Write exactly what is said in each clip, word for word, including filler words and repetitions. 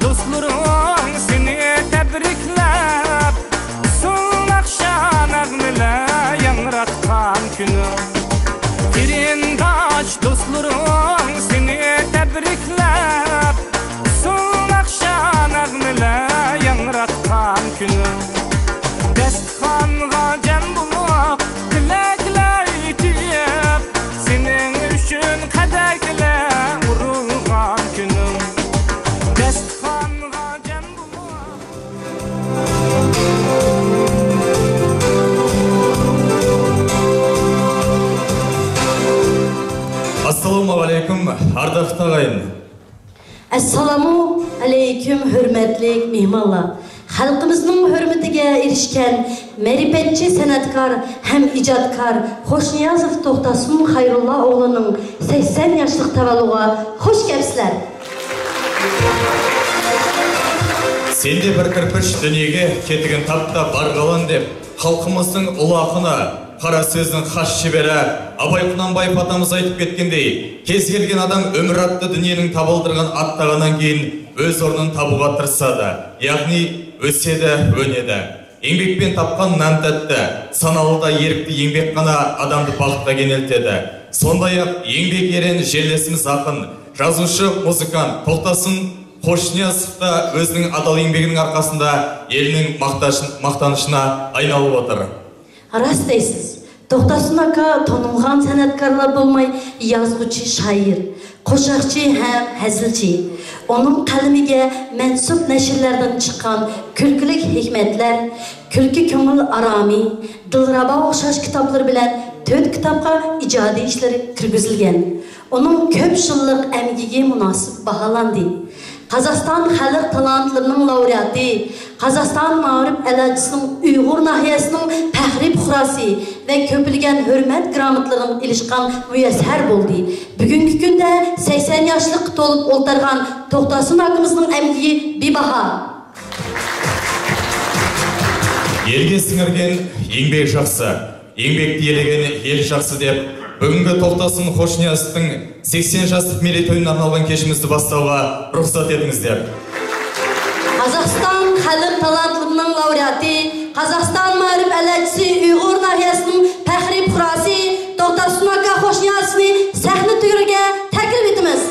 دوستلىرىڭ سېنى تەبرىكلەپ، ئۇسسۇل ناخشا نەغمىلەر ياڭراتقان كۈنۈڭ. قېرىنداش دوستلىرىڭ سېنى تەبرىكلەپ، ئۇسسۇل ناخشا نەغمىلەر ياڭراتقان كۈنۈڭ. داستىخانغا جەم بولۇپ، تىلەكلەر ئېيتىپ، سېنىڭ ئۈچۈن قەدەھلەر ئۇرۇلغان كۈنۈڭ. داستىخانغا جەم بولۇپ. ئەسسالامۇ ئەلەيكۇم، ئارداقلىق ئاغىنىلەر. ئەسسالامۇ ئەلەيكۇم، ھۆرمەتلىك مېھمانلار! خەلقىمىزنىڭ ھۆرمىتىگە ئېرىشكەن مەرىپەتچى سەنئەتكار ھەم ئىجادكار خوشنىيازوف توختاسۇن خەيرۇللا ئوغلىنىڭ سەكسەن ياشلىق تەۋەللۇغىغا خۇش كەپسىلەر! سەندە بىر كىرپىك دۇنياغا كەتكىن تاپتا بارغىلان دەپ، خەلقىمىزنىڭ ئۇلۇغ ئاخۇنى، قارا سۆزنىڭ خاس شېبىرى ئاباي قۇنانبايېۋ ئاتىمىز ئېيتىپ كەتكەندەك، كەلگەن ئادەم ئۆمرى ئاتتا دۇنيانىڭ تاپالدۇرغان ئات تاغىنىڭ كېيىن ئۆز ئورنىنى تاپىدۇ تىرىشسىدا، يەنى ئۆسسىدە، ئۆنىدە. يېڭبەك بىلەن تاپقان نان تەتتە، ساناقلىدا يېرىكتە يېڭبەك قانا ئادەمنى بەختكە يۆنەلتىدۇ. شۇنداق يېڭبەك ئېرىن جىلۋىسىمىز ئاخۇن، يازغۇچى، مۇزىكانت توختاسۇن خوشنىيازوف ئۆزىنىڭ ئادال يېڭبېكىنىڭ ئارقىسىدا ئېلنىڭ ماختاش-، ماختىنىشىغا ئايلىنىپ ئولتۇر. راست دەيسىز. توختاسۇن ئاكا تونۇلغان سەنئەتكارلا بولماي، يازغۇچى، شائىر، قوشاقچى ھەم ھەزىلچى. ئۇنىڭ قەلىمىگە مەنسۇپ نەشرلەردىن چىققان كۈلكىلىك ھېكمەتلەر، كۈلكە كۆڭۈل ئارامى، دىلرەبا ئوخشاش كىتابلىرى بىلەن تۆت كىتابقا ئىجادىي ئىشلىرى كىرگۈزۈلگەن. ئۇنىڭ كۆپ يىللىق ئەمگىكى مۇناسىپ باھالاندى. قازاقىستان خەلق تالانتلىرىنىڭ لاۋرېئاتى، قازاقىستان مائارىپ ئەلچىسىنىڭ ئۇيغۇر ناھىيەسىنىڭ پەخرىي پۇقراسى ۋە كۆپلىگەن ھۆرمەت گراماتلىرىغا ئېرىشكەن مۇيەسسەر بولدى. بۈگۈنكى كۈندە سەكسەن ياشلىققا تولۇپ ئولتۇرغان توختاسۇن ئاكىمىزنىڭ ئەمگىكى بىباھا. يەرگە سىڭىرگەن يېڭبەك شاخسى، يېڭبەك تېرىگەن يەر شاخسى دەپ، بۈگۈنكى توختاسۇن خوشنىيازوفنىڭ سەكسەن ياشلىق مېرەيتويىنى ئارنالغان كېچىمىزنى باشلاشقا رۇخسەت ئېتىڭىزلەر. قازاقىستان خەلق تالانتلىرىنىڭ لاۋرېئاتى، قازاقىستان مائارىپ ئەلچىسى، ئۇيغۇر ناھىيەسىنىڭ پەخرىي پۇقراسى توختاسۇن ئاكا خوشنىيازوفنى سەھنە تۈۋىگە تەكلىپ ئېتىمىز.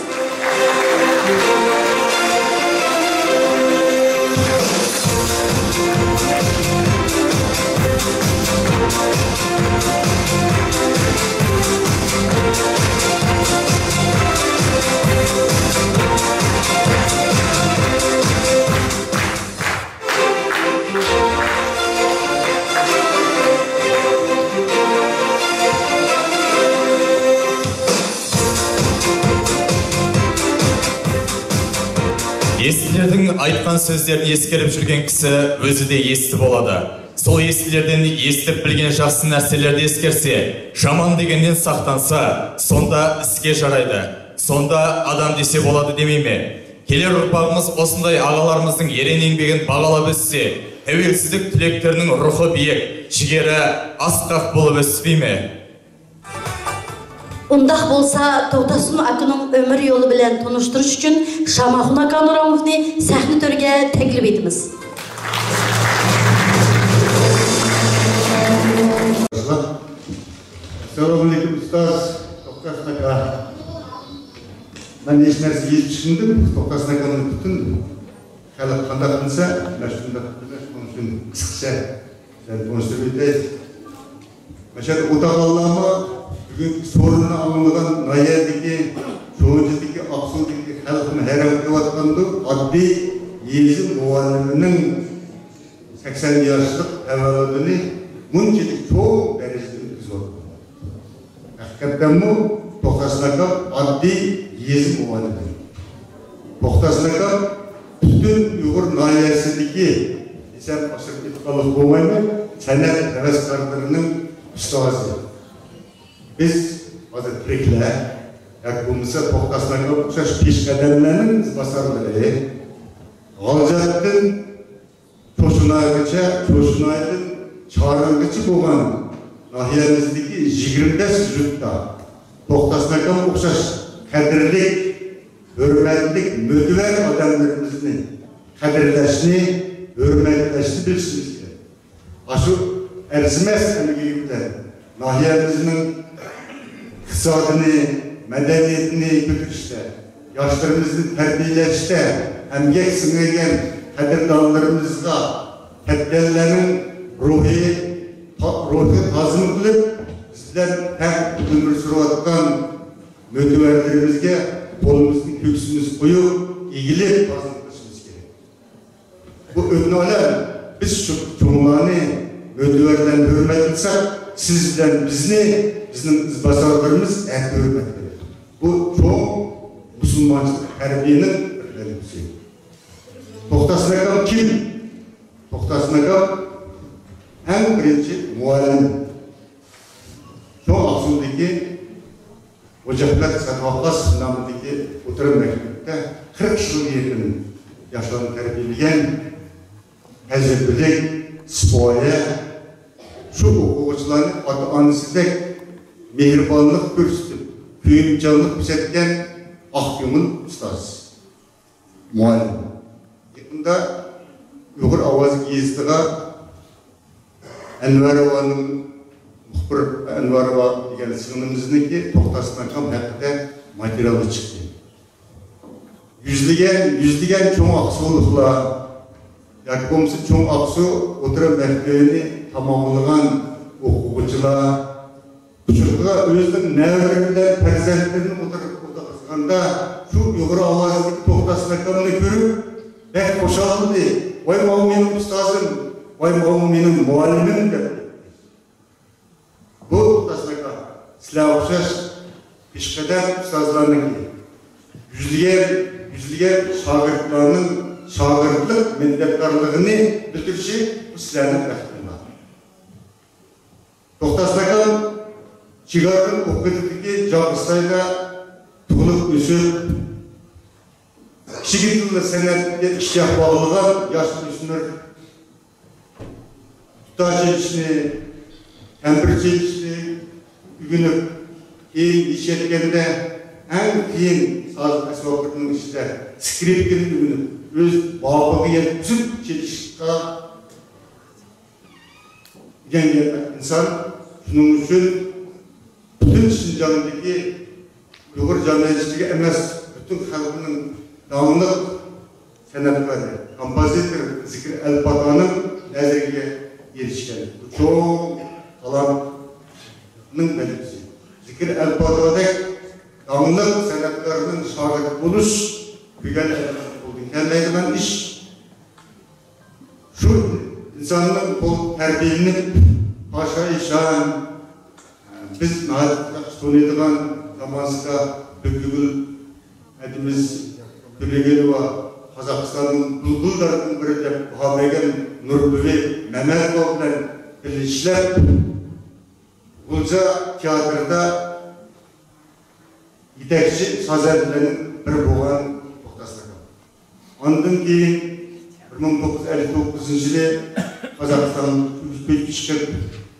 يېزىلەردىن ئېيتقان سۆزلەرنى ئەسكىرىپ يۈرگەن كىشى ئۆزىدە يېزىلى بولىدۇ. شۇ يېزىلەردىن يېزىلىپ بىلگەن شەخس نەرسىلەرنى ئەسكەرسە، شامان دېگەندىن ساقلانسا، شۇندا ئىسكە يارايدۇ، شۇندا ئادەم دېسە بولىدۇ دېمەيمەن. كېلەر ئۇرپاقىمىز ئاشۇنداق ئاغىلىرىمىزنىڭ يېرىنى بىلگەن باغلاپ ئۆتسە، تەۋەككۈلچىلىك تىلەكلىرىنىڭ روھى بىيىك، جىگىرى ئاسقاق بولۇپ ئۆتسە دېمەيمەن. ئۇنداق بولسا، توختاسۇن ئاكىنىڭ ئۆمۈر يولى بىلەن تونۇشتۇرۇش ئۈچۈن شاماخۇن ئاكا نۇراموۋنى سەھنە تۆرىگە تەكلىپ ئېتىمىز. ئەسسالامۇئەلەيكۇم، ئۇستاز توختاسۇن ئاكا. مەن ھېچ نەرسە يېزىپ چىقمىدىم. توختاسۇن ئاكامنىڭ پۈتۈن خەلق قانداق بىلسە، مەن شۇنداق بىلىمەن. شۇنىڭ ئۈچۈن قىسقىچە سەن تونۇشتۇرۇپ ئۆتەي. مەشەدە ئولتۇرغانلارمۇ بۈگۈنكى سورۇننى ئاڭلىغان ناھىيەدىكى، شۇنچىدىكى، ئاقسۇدىكى خەلقمۇ ھەيران قېلىۋاتقاندۇ. ئاددىي يېزا مۇئەللىمىنىڭ سەكسەن ياشلىق تەۋەللۇدىنى مۇنچىلىك چوڭ دەرىجىدە ئۆتكۈزۈۋاتقان. ھەقىقەتەنمۇ توختاسۇن ئاكام ئاددىي يېزا مۇئەللىمى. توختاسۇن ئاكام پۈتۈن ئۇيغۇر ناھىيەسىدىكى دېسەم ئاشۇرۇپ ئېيتقانلىق بولمايمەن، سەنئەت ھەۋەسكارلىرىنىڭ ئۇستازى. بىز ھازىر تىرىكلەر ياكى بولمىسا توختاسۇن ئاكامغا ئوخشاش پېشقەدەملەرنىڭ ئىزباسارلىرى. غالجاردىن چوشۇنايغىچە، چوشۇنايدىن چارىنغىچە بولغان ناھىيەمىزدىكى يىگىرمە بەش يۇرتتا توختاسۇن ئاكامغا ئوخشاش قەدىرلىك ھۆرمەتلىك مۆتىۋەر ئادەملىرىمىزنى قەدىرلەشنى، ھۆرمەتلەشنى بىلىشىمىز كېرەك. ئاشۇ ئەرزىمەس ئەمگىكى بىلەن ناھىيەمىزنىڭ ئىقتىسادىنى، مەدەنىيىتىنى كۆتۈرۈشتە، ياشلىرىمىزنى تەربىيەلەشتە ئەمگەك سىڭدۈرگەن قەدىردانلىرىمىزغا كەتكەنلەرنىڭ روھى، روھى تازىمۇ قىلىپ، بىز بىلەن تەڭ ئۆمۈر سۈرۈۋاتقان مۆتىۋەرلىرىمىزگە قولىمىزنى كۆكسىمىزگە قويۇپ، ئېگىلىپ تازىلىق قىلىشىمىز كېرەك. بۇ ئۆتنە ئالەم، بىز شۇ چوڭلارنى مۆتىۋەرلەرنى ھۆرمەت قىلساق، سىز بىلەن بىزنى، بىزنىڭ ئىزباسارلىرىمىز ئەھدى ھۆرمەت قىلىدۇ. بۇ چوڭ مۇسۇلمانچىلىق تەربىيەنىڭ بىر بەلگىسى. توختاسىن ئاكام كىم؟ توختاسىن ئاكام ئەڭ بىرىنچى مۇئەللىم. چوڭ ئاقسۇدىكى ھوجاھمەت سەدۋاقاس نامىدىكى ئوتتۇرا مەكتەپتە قىرىق يىلغا يېقىن ياشلارنى تەربىيەلىگەن، تەجرىبىلىك، سىپايە، شۇ ئوقۇغۇچىلارنى ئاتا-ئانىسىدەك مېھرىبانلىق كۆرسىتىپ، كۆيۈمچانلىق كۆرسەتكەن ئاق كۆڭۈل ئۇستاز. مۇئەللىم. يېقىندا ئۇيغۇر ئاۋازى گېزىتىغا ئەنۋەروۋانىڭ، مۇخبىر ئەنۋەروۋا دېگەن سىڭلىمىزنىڭكى توختاسىن ئاكام ھەققىدە ماتېرىيالى چىقتى. يۈزلىگەن، يۈزلىگەن چوڭ ئاقسۇلۇقلار ياكى بولمىسا چوڭ ئاقسۇ ئوتتۇرا مەكتىۋىنى تاماملىغان ئوقۇغۇچىلار، ئۇچۇرغا ئۆزىنىڭ نەۋرىلىرى بىلەن پەرزەنتلىرىنى ئولتۇرغۇزغاندا، شۇ ئۇيغۇر ئاۋازىدىكى توختاسىن ئاكامنى كۆرۈپ، بەك خۇشال بولدى. ۋاي، ماۋۇ مېنىڭ ئۇستازىم، ۋاي، ماۋۇ مېنىڭ مۇئەللىمىم، دەپ. بۇ توختاسىن ئاكا، سىلەرگە ئوخشاش پېشقەدەم ئۇستازلارنىڭكى، يۈزلىگەن، يۈزلىگەن شاگىرتلارنىڭ شاگىرتلىق مىننەتدارلىقىنى بىلدۈرۈشى، بۇ سىلەرنىڭ بەختىڭلار. توختاسىن ئاكام شىگاردىن ئوقۇۋېتىدىكى جاغىستايدا تۇغۇلۇپ ئۆسۈپ، كىچىكىدىنلا سەنئەتكە ئىشتىياق باغلىغان ياش ئۆسمۈر، دۇتار چېلىشنى، كەمپىر چېلىشنى ئۆگىنىپ، كېيىن يېتىشكەندە ئەڭ قىيىن ساز ئەسۋابلىرىنىڭ ئىچىدە سكرىپكىنى ئۆگىنىپ، ئۆز بابىغا يەتكۈزۈپ چېلىشقا ئۆگەنگەن ئىنسان. شۇنىڭ ئۈچۈن پۈتۈن شىنجاڭدىكى ئۇيغۇر جامائەتچىلىكى ئەمەس، پۈتۈن خەلقنىڭ داڭلىق سەنئەتكارى، كومپوزىتور زىكرى ئەلپاتانىڭ نەزىرىگە ئېرىشكەن بۇ چوڭ تالانتنىڭ بەلگىسى. زىكرى ئەلپاتادەك داڭلىق سەنئەتكارنىڭ شاگىرتى بولۇش كۆرگەن ئادەمنىڭ قولىدىن كەلمەيدىغان ئىش. شۇ ئىنساننىڭ بۇ تەربىيەلىنىپ، پاشا ئىشان، بىز ناھايىتى ياخشى تونۇيدىغان زامانسىدا بۈگۈل ئەدىمىز تۆلىگېنوۋا، قازاقىستاننىڭ بۇلبۇللىرىنىڭ بىرى دەپ باھا بەرگەن نۇربۈۋى مەمەتوۋا بىلەن بىللە ئىشلەپ، غۇلجا تىياتىرىدا يېتەكچى سازەندىلەرنىڭ بىرى بولغان توختاسىن ئاكام. ئاندىن كېيىن بىر مىڭ توققۇز يۈز ئەللىك توققۇزىنچى يىلى قازاقىستانغا كۆچۈپ چىقىپ،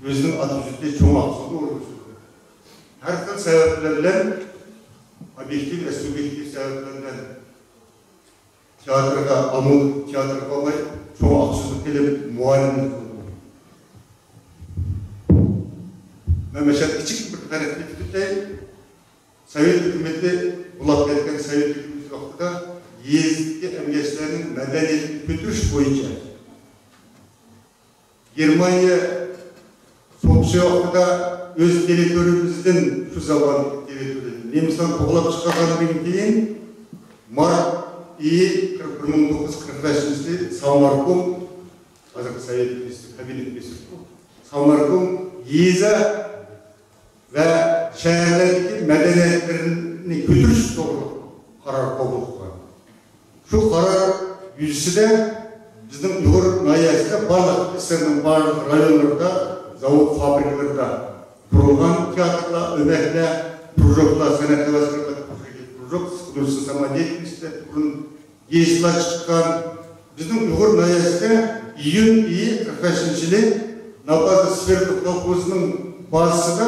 ئۆزىنىڭ ئاتا يۇرتى چوڭ ئاقسۇدا ئورۇنلاشتۇردى. ھەر خىل سەۋەبلەر بىلەن، ئوبيېكتىپ ۋە سۇبيېكتىپ سەۋەبلەر بىلەن تىياتىرغا، ئامۇل تىياتىرغا بارماي، چوڭ ئاقسۇدا قېلىپ مۇئەللىملىك قىلدى. مەن مەشەدە كىچىك بىر تەرەپنى تۇتۇپ ئۆتەي. سوۋېت ھۆكۈمىتى، غۇلاپ كەتكەن سوۋېت ھۆكۈمىتى ۋاقتىدا يېزىدىكى ئەمگەكچىلەرنىڭ مەدەنىيىتىنى كۆتۈرۈش بويىچە گېرمانىيە سوغۇشى ۋاقتىدا ئۆز تېررىتورىيىمىزدىن، شۇ زاماندىكى تېررىتورىيىدىن نېمىسلارنى قوغلاپ چىقارغاندىن كېيىن، مارت ئېيى قىرىق، بىر مىڭ توققۇز يۈز قىرىق بەشىنچى يىلى سامارقۇم، ھازىرقى سوۋېت مىنىستىرى، كابىنېت مىنىستىرى، سامارقۇم يېزا ۋە شەھەرلەردىكى مەدەنىيەتلىرىنى كۆتۈرۈش توغرىلىق قارار قوبۇل قىلغان. شۇ قارار يۈزىسىدە بىزنىڭ ئۇيغۇر ناھىيەسىدە بارلىق، ئېسسېسسرنىڭ بارلىق رايونلىرىدا، زاۋۇت، فابرىكىلىرىدا قۇرۇلغان تىياتىرلار، ئۆمەكلەر، كرۇژوكلار، سەنئەت ھەۋەسكارلار كرۇژوكى، كرۇژوك، خۇددۇرسىن سامادىيەت ئىنستىتۇتى بۇرۇن گېزىتلار چىققان. بىزنىڭ ئۇيغۇر ناھىيەسىدە ئىيۇن ئېيى قىرىق بەشىنچى يىلى نابازا سۋېردلوف كولخوزىنىڭ بازىسىدا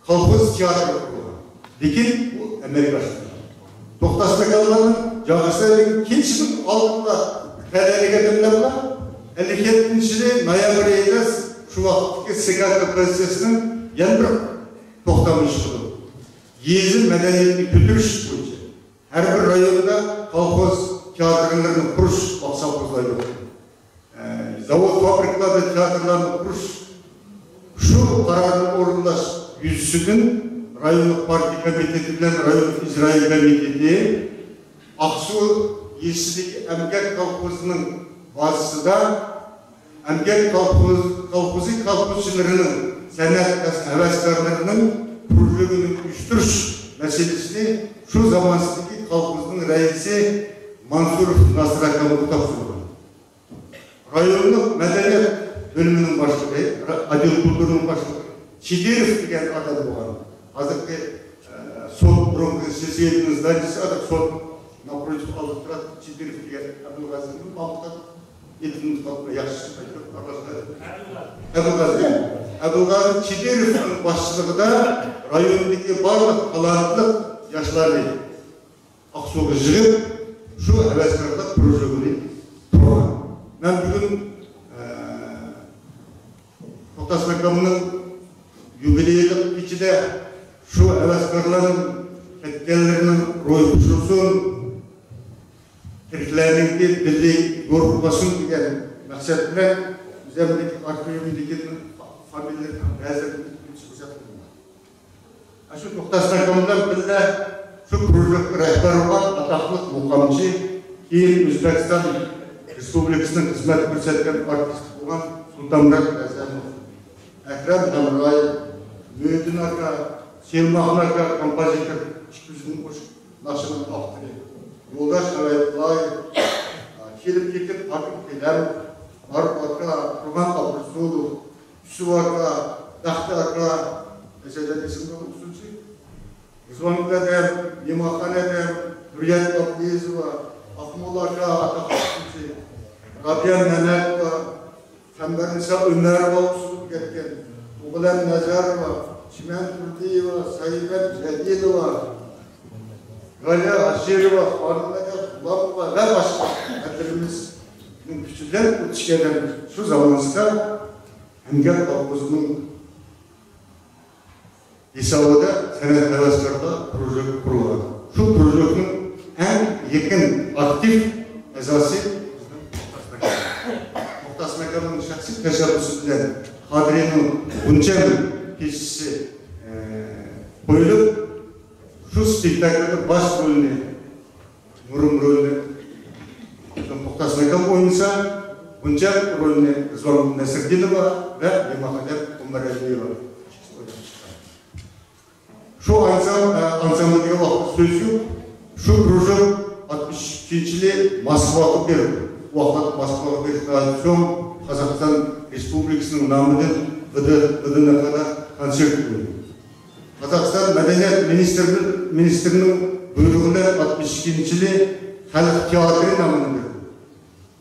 كولخوز تىياتىرى قۇرۇلغان. لېكىن بۇ ئەمەلگە ئاشمىغان. توختاس ئاكاملارنىڭ جاغىسەيلىك كېلىشىدىن ئالدىنلا تەلەيلىگەن دېمەملا، ئەللىك يەتتىنچى يىلى نويابىر ئېيىدا شۇ ۋاقىتتىكى سىكاكا پوزىتسىيەسىنىڭ يەنە بىر توختامى چىقىدۇ. يېزا مەدەنىيىتىنى كۆتۈرۈش بويىچە ھەر بىر رايوندا كولخوز تىياتىرلىرىنى قۇرۇش مەقسەت قوزغايدۇ. ئە، زاۋۇت، فابرىكىلاردا تىياتىرلارنى قۇرۇش، شۇ قارارنى ئورۇنلاش يۈزىسىدىن رايونلۇق پارتىيە كومىتېتى بىلەن رايونلۇق ئىجرائىيە كومىتېتى ئاقسۇ يېزىسىدىكى ئەمگەك كولخوزىنىڭ بازىسىدا ئەمگەك كولخوز-، كولخوزى كولخوزچىلىرىنىڭ سەنئەت ھەۋەسكارلىرىنىڭ كۇرژۇكىنى ئۇيۇشتۇرۇش مەسىلىسىنى شۇ زامانىسىدىكى كولخوزنىڭ رەئىسى مانسۇروف ناسىر ئاكامغا تاپشۇرغان. رايونلۇق مەدەنىيەت بۆلۈمىنىڭ باشلىقى، را-، ئوتدېل كۇلتۇرىنىڭ باشلىقى چىدىروف دېگەن ئادەم بولغان. ھازىرقى، ئە، سوت، بۇرۇنقى سېسسىيەنىڭ زدانىيىسى، ھازىر سوت ناپروتىف ئالدىدا تۇراتتى. چىدىروف دېگەن ئابدۇلغازىنىڭ مامۇت ئېتىنى تۇتۇپ ياخشى ئېيتىپ ئەبۇلغازى. ئەبۇلغازى چىدىروفنىڭ باشچىلىقىدا رايوندىكى بارلىق تالانتلىق ياشلارنى ئاقسۇغا يىغىپ، شۇ ھەۋەسكارلار كۇرژۇكىنى قۇرغان. مەن بۈگۈن، ئە، توختاس ئاكامنىڭ يۇبىلېيلىق كېچىدە شۇ ھەۋەسكارلارنىڭ كەتكەنلىرىنىڭ روھى خۇش بولسۇن، تىرىكلەرنىڭكى دىلى يورۇق بولسۇن دېگەن مەقسەت بىلەن ئۆزۈمنىڭ ئارخىۋىمدىكى فامىلىلەرنىڭ بەزىلىرىنى ئۆچۈرۈپ ئۇزاتتىم. ئاشۇ توختاس ئاكام بىلەن بىللە شۇ كۇرژۇكقا رەھبەر بولغان ئاتاقلىق مۇقامچى، كېيىن ئۆزبېكىستان رېسپۇبلىكىسىنىڭ خىزمەت كۆرسەتكەن ئارتىستى بولغان سۇلتانمۇرات رەزەموف، ئەكرەم ھەمرايېۋ، مۆھىدىن ئاكا، سېلىمئاخۇن ئاكا، كومپوزىتور، ئىككى يۈز مىڭ قوشۇق ناخشىنىڭ ئاپتورى يولداش ئەۋەيدۇللايېۋ، كېلىپ كېتىپ ھاكىم قەلەم، مارۇپ ئاكا، قۇربان ئابدۇرۇسۇلوف، يۈسۈپ ئاكا، بەختى ئاكا، ئەسەدەن ئېسىمدە ئۇسسۇلچى، رىزۋان دادام، مېھمانخانا دادام، ھۈررىيەت ئابلىزوۋا، ئاقمول ئاكا، ئاتاقلىق ئۇسسۇلچى، رابىيە مەمەتوۋا، قەمبەرنىسا ئۆمەرova ئۇسسۇلغا كەتكەن، ئوغلان نەزەروۋا، چىمەن تۇردىيېۋا، سايىبەن جەلىلوۋا، غالىيە ھاشىروۋا، خانىمەدە غۇلاموۋا ۋە باشقا ھەدىلىرىمىزنىڭ كۈچى بىلەن ئۇ كىشىلەر شۇ زامانىسىدا ئەمگەك كولخوزىنىڭ ھېسابىدا سەنئەت ھەۋەسكارلار كۇرژۇكى قۇرۇلغان. شۇ كۇرژۇكنىڭ ئەڭ يېقىن ئاكتىپ ئەزاسى بىزنىڭ توختاس ئاكام. توختاس ئاكامنىڭ شەخسىي تەشەببۇسى بىلەن قادىرىينىڭ غۇنچەم كېچىسى، ئە، قويۇلۇپ، شۇ سپېكتاكلدا باش رولنى نۇرۇم رولىنى توختاس ئاكام ئوينىسا، غۇنچەم رولىنى رىزۋان نەسىردىنوۋا ۋە مېھمانخانا ئۆمەرئەلىيېۋا ئويناپ چىققان. شۇ ئانسام-، ئانسامبىل دېگەن ۋاقىتتا سۆز يوق. شۇ كۇرژۇك ئاتمىش ئۈچىنچى يىلى موسكۋاغا بېرىپ، ۋاقىت موسكۋاغا بېرىپ، سوڭ قازاقىستان رېسپۇبلىكىسىنىڭ نامىدىن ۋدنخدا كونسېرت قويدى. قازاقىستان مەدەنىيەت مىنىستىرى، مىنىستىرىنىڭ بۇيرۇقى بىلەن ئاتمىش ئىككىنچى يىلى خەلق تىياتىرى نامىنى بېرىدۇ.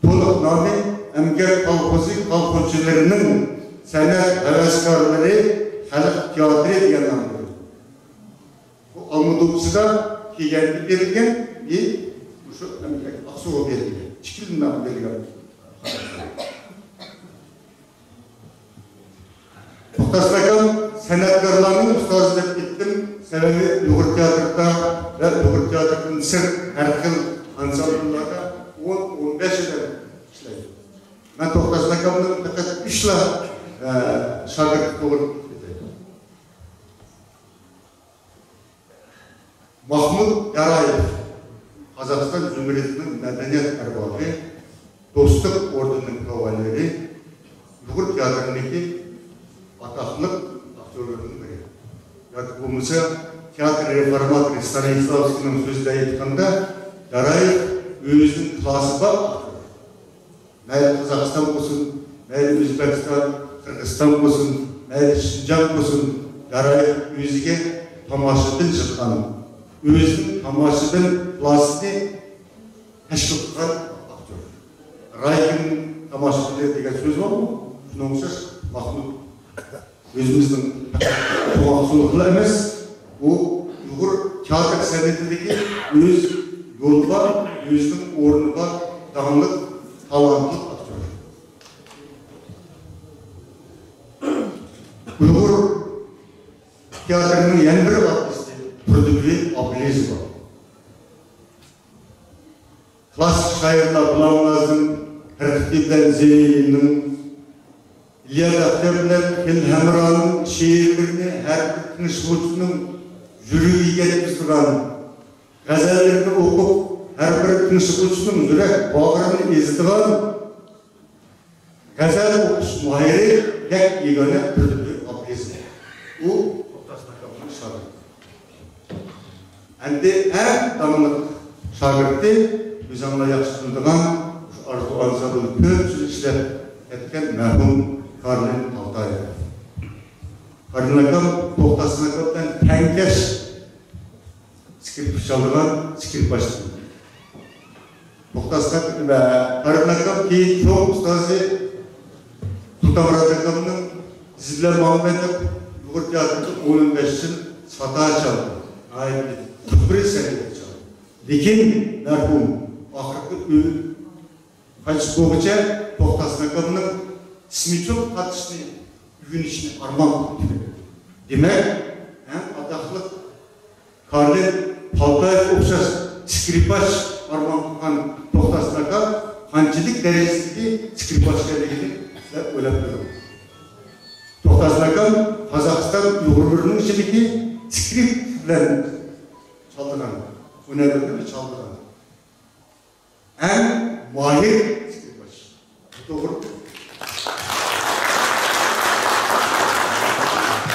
تولۇق نامى ئەمگەك كولخوزى كولخوزچىلىرىنىڭ سەنئەت ھەۋەسكارلىرى خەلق تىياتىرى دېگەن نامنى بېرىدۇ. بۇ ئالما دوپپىسىدا كىيگەندە بېرىلگەن، بىر مۇشۇ ئەمگەك ئاقسۇغا بېرىلگەن. ئىككىلا نام بېرىلگەن. توختاس ئاكام سەنئەتكارلارنىڭ ئۇستازى دەپ ئېيتتىم، سەۋەبى ئۇيغۇر تىياتىرىدا ۋە ئۇيغۇر تىياتىرىدىن سىرت ھەر خىل ئانسامبىللاردا ئون، ئون بەش يىل ئىشلەيدۇ. مەن توختاس ئاكامنىڭ پەقەت ئۈچلا، ئە، شاگىرتى توغرىلىق ئېيتاي. ماخمۇت يارايېف، قازاقىستان جۇمھۇرىيىتىنىڭ مەدەنىيەت ئەربابى، دوستلۇق ئوردېنىنىڭ كاۋالېرى، ئۇيغۇر تىياتىرىدىكى ئاتاقلىق ئاكتيورلاردىن بىرى. ياكى بولمىسا، تىياتىر رېفورماتورى ستانىسلاۋسكىينىڭ سۆزىدە ئېيتقاندا، يارايېف ئۆزىنىڭ كىلاسى بار ئاكتيور. مەيلى قازاقىستان بولسۇن، مەيلى ئۆزبېكىستان، قىرغىزىستان بولسۇن، مەيلى شىنجاڭ بولسۇن، يارايېف ئۆزىگە تاماشىبىن يىغقان، ئۆزىنىڭ تاماشىبىن كىلاسىنى تەشكىل قىلغان ئاكتيور. رايكىن تاماشىبىنى دېگەن سۆز بارمۇ؟ شۇنىڭغا ئوخشاش ماخمۇت ئۆزىمىزنىڭ چوڭ ئاقسۇلۇقلا ئەمەس، ئۇ ئۇيغۇر تىياتىر سەنئىتىدىكى ئۆز يولى بار، ئۆزىنىڭ ئورنى بار، داڭلىق، تالانتلىق ئاكتيور. ئۇيغۇر تىياتىرىنىڭ يەنە بىر ئارتىسى تۇردىبىبى ئابلىزوۋا. كلاسسىك شائىرلار غۇلام نازىم، پەرخىددىن زېرىنىڭ، ئىلياس ئەختەر بىلەن خېلىل ھەمرانىڭ شېئىرلىرىنى ھەر بىر تىڭشىغۇچىنىڭ يۈرىكىگە يەتكۈزىدىغان، غەزەللىرىنى ئوقۇپ، ھەر بىر تىڭشىغۇچىنىڭ يۈرەك باغرىنى ئېزىدىغان غەزەل ئوقۇش ماھىرى يەك يېگانە تۇردى ئابلىز. ئۇ توختاس ئاكامنىڭ شاگىرتى. ئەمدى ئەڭ داڭلىق شاگىرتى، ئۆزۈڭلار ياخشى بىلىدىغان، شۇ ئارزۇ ئانسامبىلدا كۆپ يىل ئىشلەپ كەتكەن مەرھۇم كارلىن پالتايېۋ. كارلىن ئاكام توختاس ئاكا بىلەن تەڭكەش سكرىپكا چالىدىغان سكرىپاچ. توختاس ئاكا ۋە كارلىن ئاكام كېيىن چوڭ ئۇستازى سۇلتان مۇرات ئاكامنىڭ ئىزى بىلەن ماڭىمەن دەپ ئۇيغۇر تىياتىرىدا ئون بەش يىل ساتا چالدى. ناھايىتى تۇپرى سەھنىدە چالدى. لېكىن مەرھۇم ئاخىرقى ئۆ-، قايتىش بولغۇچە توختاس ئاكامنىڭ ئىسمى چوڭ قاتىشىنى ئۆگىنىشنى ئارمان قىلىپ كېلىدۇ. دېمەك، ھەم ئاتاقلىق كارلىن پالتايېۋغا ئوخشاش سكرىپاچ ئارمان قىلغان توختاس ئاكا قانچىلىك دەرىجىدىكى سكرىپاچ ئىكەنلىكىنى سىلەر ئويلاپ بېقىڭ. توختاس ئاكام قازاقىستان ئۇيغۇرلىرىنىڭ ئىچىدىكى سكرىپت بىلەن چالىدىغان، ھۈنەرۋەنلەر چالىدىغان ئەڭ ماھىر سكرىپاچ. بۇ توغرا.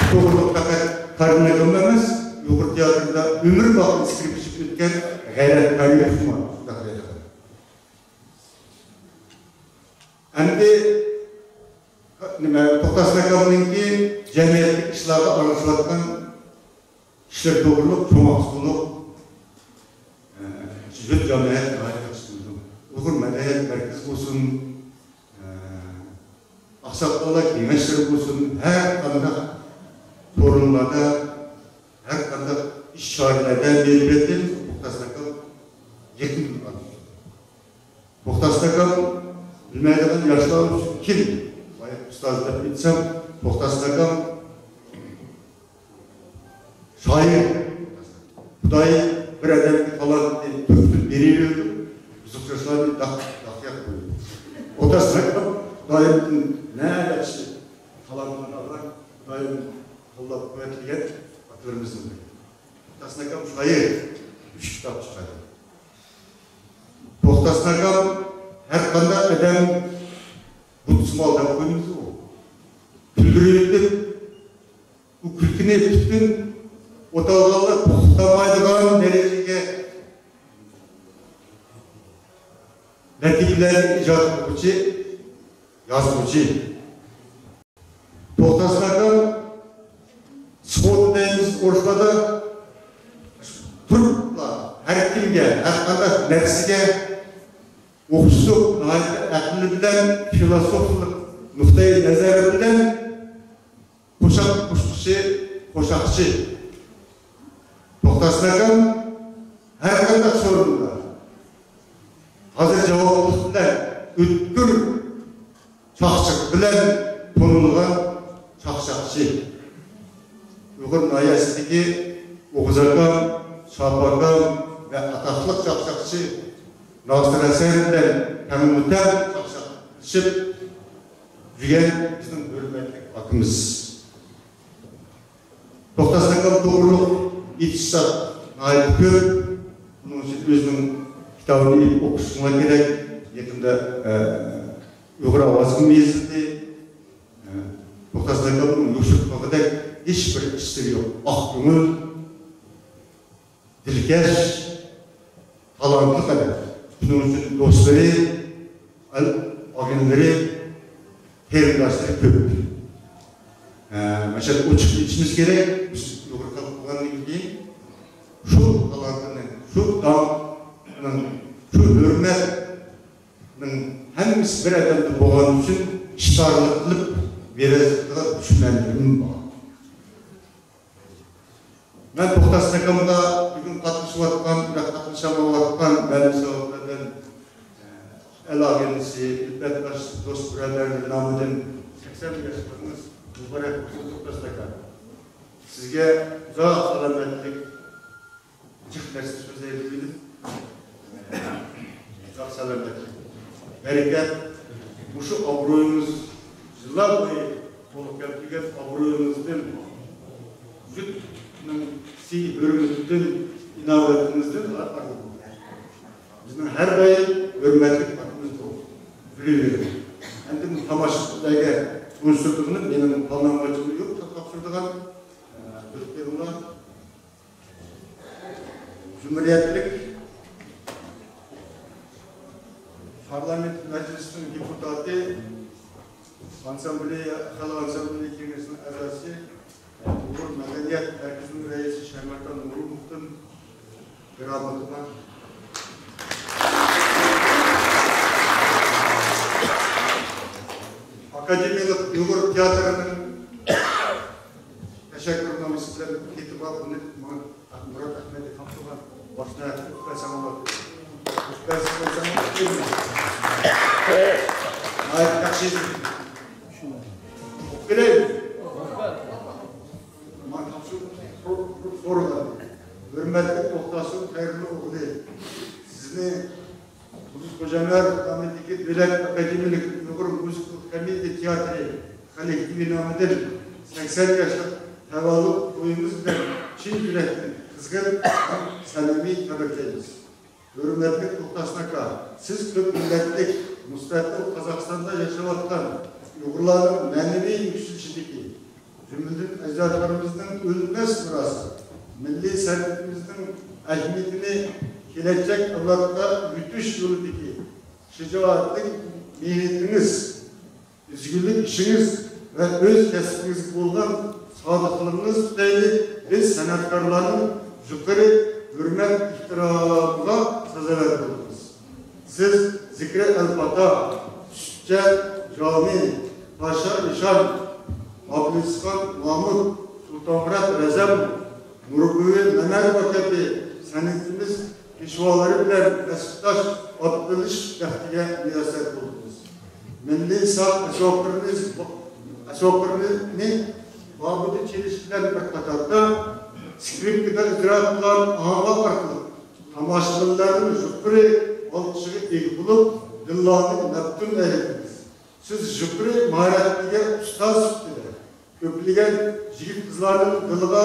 بۇ توغرىلىق پەقەت كارلىن ئاكاملا ئەمەس، ئۇيغۇر تىياتىرىدا ئۆمۈر باقىي سكرىپكا چېلىپ ئۆتكەن غەيرەت كارىموۋمۇ شۇنداق دەيدىغان. ئەمدى نېمە، توختاس ئاكامنىڭكى جەمئىيەتلىك ئىشلارغا ئارىلىشىۋاتقان ئىشلىرى توغرۇلۇق چوڭ ئاقسۇنۇق، ئە، جۈت جامائەت ناھايىتى ياخشى بىلىدۇ. ئۇيغۇر مەدەنىيەت مەركىزى بولسۇن، ئە، ئاقساقاللار كېڭەشلىرى بولسۇن، ھەر قانداق فورۇملاردا، ھەر قانداق ئىش چارىلەردە مەجبۇرىيەتتىن توختاس ئاكام يېقىن تۇرغان. توختاس ئاكام بىلمەيدىغان ياشلار ئۈچۈن كىم؟ بايا ئۇستاز دەپ ئېيتسام، توختاس ئاكام شائىر. خۇداي بىر ئادەمگە تالانتنى، تۆھپىنى بېرىۋېرىدۇ. بۇزۇق ياشلارنى داق، داقىياق قويىدۇ. توختاس ئاكام خۇدايىمدىن نە ياخشى تالانتنى ئالغان، خۇدايىم قوللاپ قۇۋۋەتلىگەن ئاتىلىرىمىزنىڭ بىرى. توختاس ئاكام شائىر، ئۈچ كىتاب چىقاردى. توختاس ئاكام ھەر قانداق ئادەم بۇتسىمال دەپ قويمىدى ئۇ. كۈلدۈرۈۋېتىپ، ئۇ كۈلكىنى پۈتۈن ئوتالغانلار توختىتالمايدىغان دەرىجىگە لەتىپىلەرنى ئىجاد قىلغۇچى يازغۇچى. توختاس ئاكام سخوت دەيمىز ئۇرۇشلاردا تۇرۇپلا ھەر كىمگە، ھەر قانداق نەرسىگە ئوخشىتىپ، ناھايىتى ئەقلى بىلەن، فىلوسوفلۇق نۇقتىئى نەزەر بىلەن قوشاق قوشقۇچى، قوشاقچى. توختاس ئاكام ھەر قانداق سورۇندا ھازىر جاۋابلىق بىلەن ئۆتكۈر چاقچاق بىلەن تونۇلغان چاقچاقچى. ئۇيغۇر ناھىيەسىدىكى ئوغۇز ئاكام، شاپا ئاكام ۋە ئاتاقلىق چاقچاقچى ناسىر ھەسەن بىلەن تەڭمۇتەڭ چاقچاقلىشىپ يۈرگەن بىزنىڭ ھۆرمەتلىك ئاكىمىز. توختاس ئاكام توغرۇلۇق ئېيتىش زات ناھايىتى كۆپ. بۇنىڭ ئۈچۈن ئۆزىنىڭ كىتابىنى ئېلىپ ئوقۇشۇڭلار كېرەك. يېقىندا، ئە، ئۇيغۇر ئاۋازىغىمۇ يېزىلدى. ئە، توختاس ئاكامنىڭ يوشۇرۇپ قالغۇدەك ھېچ بىر ئىش سىرى يوق. ئاق كۆڭۈل، دىلكەش، تالانتلىق ئادەم. شۇنىڭ ئۈچۈن دوستلىرى، ئاغىنىلىرى، قېرىنداشلىرى كۆپ. ھە، مەسىلەن، ئوچۇق ئېيتىشىمىز كېرەك، بىز ئۇيغۇر خەلق بولغاندىن كېيىن شۇ تالانتنىڭ، شۇ داڭنىڭ، شۇ ھۆرمەتنىڭ ھەممىسى بىر ئادەمدە بولغان ئۈچۈن ئىشتارلىق قىلىپ بېرەلەيدىغان دۈشمەنلىرىم بار. مەن توختاسىن ئاكامغا بۈگۈن قاتنىشىۋاتقان ۋە قاتنىشالمايۋاتقان مەلۇم سەۋەبلەردىن، ئەل ئاغىنىسى، ئۈلپەتداش، دوست بۇرادەرلەر نامىدىن سەكسەن ياشلىقىڭىز مۇبارەك بولسۇن، توختاسىن ئاكا. سىزگە ئۇزاق سالامەتلىك، جىق نەرسە سۆزلەيدىغىنىم، ساق سالامەتلىك، بەرىكەت، مۇشۇ ئابرۇيىڭىز، يىللار بويى بولۇپ كەلتۈرگەن ئابرۇيىڭىزدىن، ۋۇجۇدنىڭ سىي ھۆرمىتىدىن، ئىناۋىتىڭىزدىن ئارقىدىن بىزنىڭ ھەر دائىم ھۆرمەتلىك ئاتىمىز بولۇپ يۈرۈۋېرىڭ. ئەمدى بۇ تاماشىبىنلارغا تونۇشتۇرىدىغىنىم، مېنىڭ قالمىغان يوق تاپشۇرىدىغان، ئە، بىر قېرىنداش. جۇمھۇرىيەتلىك پارلامېنت مەجلىسىنىڭ دېپۇتاتى، ئانسامبلىيە، خەلق ئانسامبلىيە كېڭىشىنىڭ ئەزاسى، ئۇيغۇر مەدەنىيەت مەركىزىنىڭ رەئىسى شەمەردان نۇرۇللىدىن گىراماتىغا ئاكادېمىيەلىك ئۇيغۇر تىياتىرىنىڭ تەشەككۈرنامىسى بىلەن كېتىۋال، بۇنى ماڭا مۇرات ئەخمەتلىك خان تۇغان باشتا ئۆتكەنسەڭلار. ئۆتكەنسەڭلار. ناھايىتى ياخشى. ئوقۇپ بېرەي. مانا شۇ سورۇنلار. ھۆرمەتلىك توختاسۇن خەيرۇللا ئوغلى، سىزنى قۇددۇس خوجامەرۇف نامىدىكى دۆلەت ئاكادېمىيەلىك ئۇيغۇر مۇزىكىلىق كومېدىيە تىياتىرى كوللېكتىپى نامىدىن سەكسەن ياشلىق تەۋەللۇت تويىمىز بىلەن چىن يۈرەكتىن قىزغىن ھەم سەمىمىي تەبرىكلەيمىز. ھۆرمەتلىك توختاسىن ئاكا، سىز كۆپ مىللەتلىك مۇستەقىل قازاقىستاندا ياشاۋاتقان ئۇيغۇرلارنىڭ مەنىۋى يۈكسىلىشىدىكى، جۈملىدىن ئەجدادلىرىمىزنىڭ ئۆلمەس مىراسى، مىللىي سەنئىتىمىزنىڭ ئەھمىيىتىنى كېلەچەك ئەۋلادقا يۈتۈش يولىدىكى شىجائەتلىك مېھنىتىڭىز، ئىزگىلىك ئىشىڭىز ۋە ئۆز كەسپىڭىزگە بولغان سادىقلىقىڭىز تۈپەيلى بىز سەنئەتكارلارنىڭ يۇقىرى ھۆرمەت ئېھتىرامىغا سازاۋەر بولدىڭىز. سىز زىكرى ئەل پاتا، سۈتچە جامى، پاشا ئىشان، ئابلىسخان مامۇت، سۇلتانمۇرات رەزەم، نۇربۈۋى مەمەدوۋا كەبى سەنئىتىمىز پېشۋالىرى بىلەن كەسىپداش ئاتلىنىش بەختىگە مۇيەسسەر بولدىڭىز. مىللىي ساز ئەسۋابلىرىنى، ئەسۋابلىرىنى بابىدا چېلىش بىلەن بىر قاتاردا، سكرىپكىدا ئىجرا قىلغان ئاڭلار ئارقىلىق تاماشىبىنلارنىڭ يۇقىرى ئالقىشىغا ئىگە بولۇپ، دىللارنى مەپتۇن ئەيلىدىڭىز. سىز يۇقىرى ماھارەتكە ئىگە ئۇستاز سۈپىتىدە كۆپلىگەن يىگىت-قىزلارنىڭ دىلىغا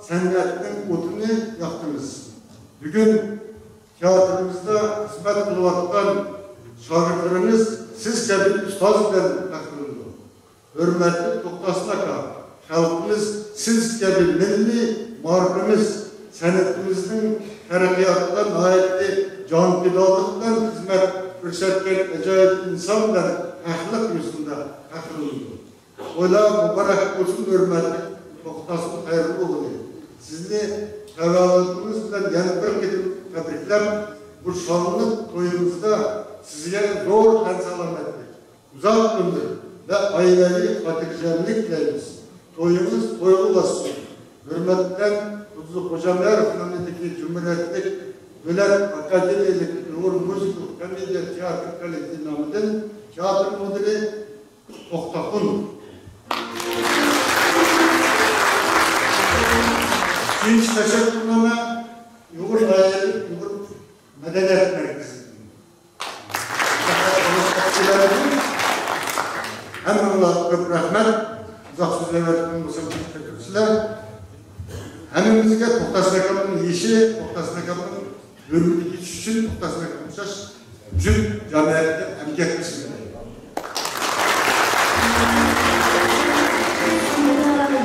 سەنئەتنىڭ ئوتىنى ياقتىڭىز. بۈگۈن تىياتىرىمىزدا خىزمەت قىلىۋاتقان شاگىرتلىرىمىز سىز كەبى ئۇستاز بىلەن پەخىرلىنىدۇ. ھۆرمەتلىك توختاسىن ئاكا، خەلقىمىز سىز كەبى مىللىي مائارىپىمىز، سەنئىتىمىزنىڭ تەرەققىياتىدا ناھايىتى جانپىداللىق بىلەن خىزمەت كۆرسەتكەن ئاجايىپ ئىنسان بىلەن ھەقلىق يۈزىدە پەخىرلىنىدۇ. تويلار مۇبارەك بولسۇن، ھۆرمەتلىك توختاسۇن خەيرۇللا ئوغلى. سىزنى تەۋەللۇتىڭىز بىلەن يەنە بىر قېتىم تەبرىكلەپ، بۇ شانلىق تويىمىزدا سىزگە زور تەن سالامەتلىك، ئۇزاق ئۆمۈر ۋە ئائىلىۋى خاتىرجەملىك تىلەيمىز. تويىڭىز تويغا ئۇلاشسۇن. ھۆرمەت بىلەن، قۇددۇس خوجامەروف نامىدىكى جۇمھۇرىيەتلىك دۆلەت ئاكادېمىيەلىك ئۇيغۇر مۇزىكىلىق كومېدىيە تىياتىر كوللېكتىپى نامىدىن تىياتىر مۇدىرى توختاخۇن. ئۈچىنچى تەشەككۈرنامە ئۇيغۇر ئائىلىلىك ئۇيغۇر مەدەنىيەت مەركىزىدىن. ھەممىڭلارغا كۆپ رەھمەت. ئۇزاق سۆزلەۋەتكەن بولسام، كەچۈرۈڭلار. ھەممىمىزگە توختاسىن ئاكامنىڭ يېشى، توختاسىن ئاكامنىڭ ھۆرمىتىگە يېتىش ئۈچۈن توختاسىن ئاكامغا ئوخشاش پۈتۈن جامائەتكە ئەمگەك قىلىشنى تىلەيمەن.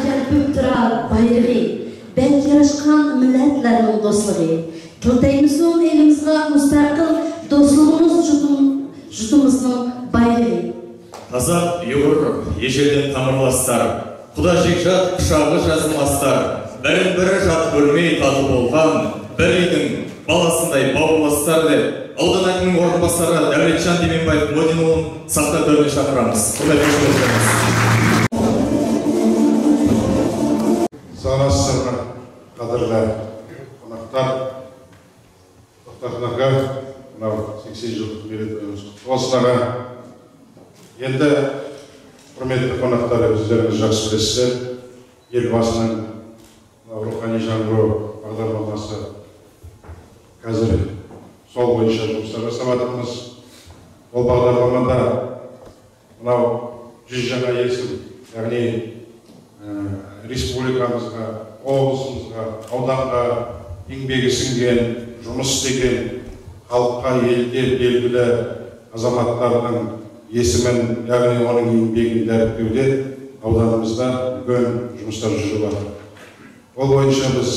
يەلپۈپ تۇرار بايرىغى، بەك ياراشقان مىللەتلەرنىڭ دوستلۇقى. تىلتەيمىسۇن ئېلىمىزغا مۇستەقىل دوستلۇقىمىز، جۇتۇم-، جۇتىمىزنىڭ بايرىغى. قازاق، ئۇيغۇر، يېشىلدىن تامۇرلاشسار، قۇداشىك جات قۇشاغى جازماستار، بىرىن-بىرى جات بۆلمەي تاتلىق بولغان بىر ئۆينىڭ بالىسىندەي باۋۇرلاشسار دەپ، ئالدىن ئاكىمىز ئورۇنباسارى دەۋلەتجان دېمىنبايېۋ مودىن ئۇلۇغ ساختا تۆرىنى چاقىرىمىز. ھۆرمەتلىك دوستلىرىمىز. ساناش سىرلىق قەدىرلەر. ئەمدى، ھۆرمەتلىك قوناقلار، ئۆزلىرىڭىز ياخشى بىلىسىزلەر، ئېلىمىزنىڭ روھانىي جاڭغۇ باغدارلامىسى ھازىر سول بويىچە جۇمۇشلار ياساۋاتىمىز. ئۇ باغدارلامىدا مۇناۋ يۈز جاڭا يېسىم، يەنى رېسپۇبلىكىمىزغا، ئوبلاستىمىزغا، ئاۋدانغا يېڭى بېگى سىڭگەن، جۇمۇش ئىستىگەن، خەلققە، ئېلگە بەلگىلىك ئازاماتلارنىڭ يېسىمىنى، يەنى ئۇنىڭ يېڭى بېگىنى دەرىپ كۆردى. ئاۋدانىمىزدا بۈگۈن جۇمۇشلار يۈرۈۋاتىدۇ. ئۇ بويىچە بىز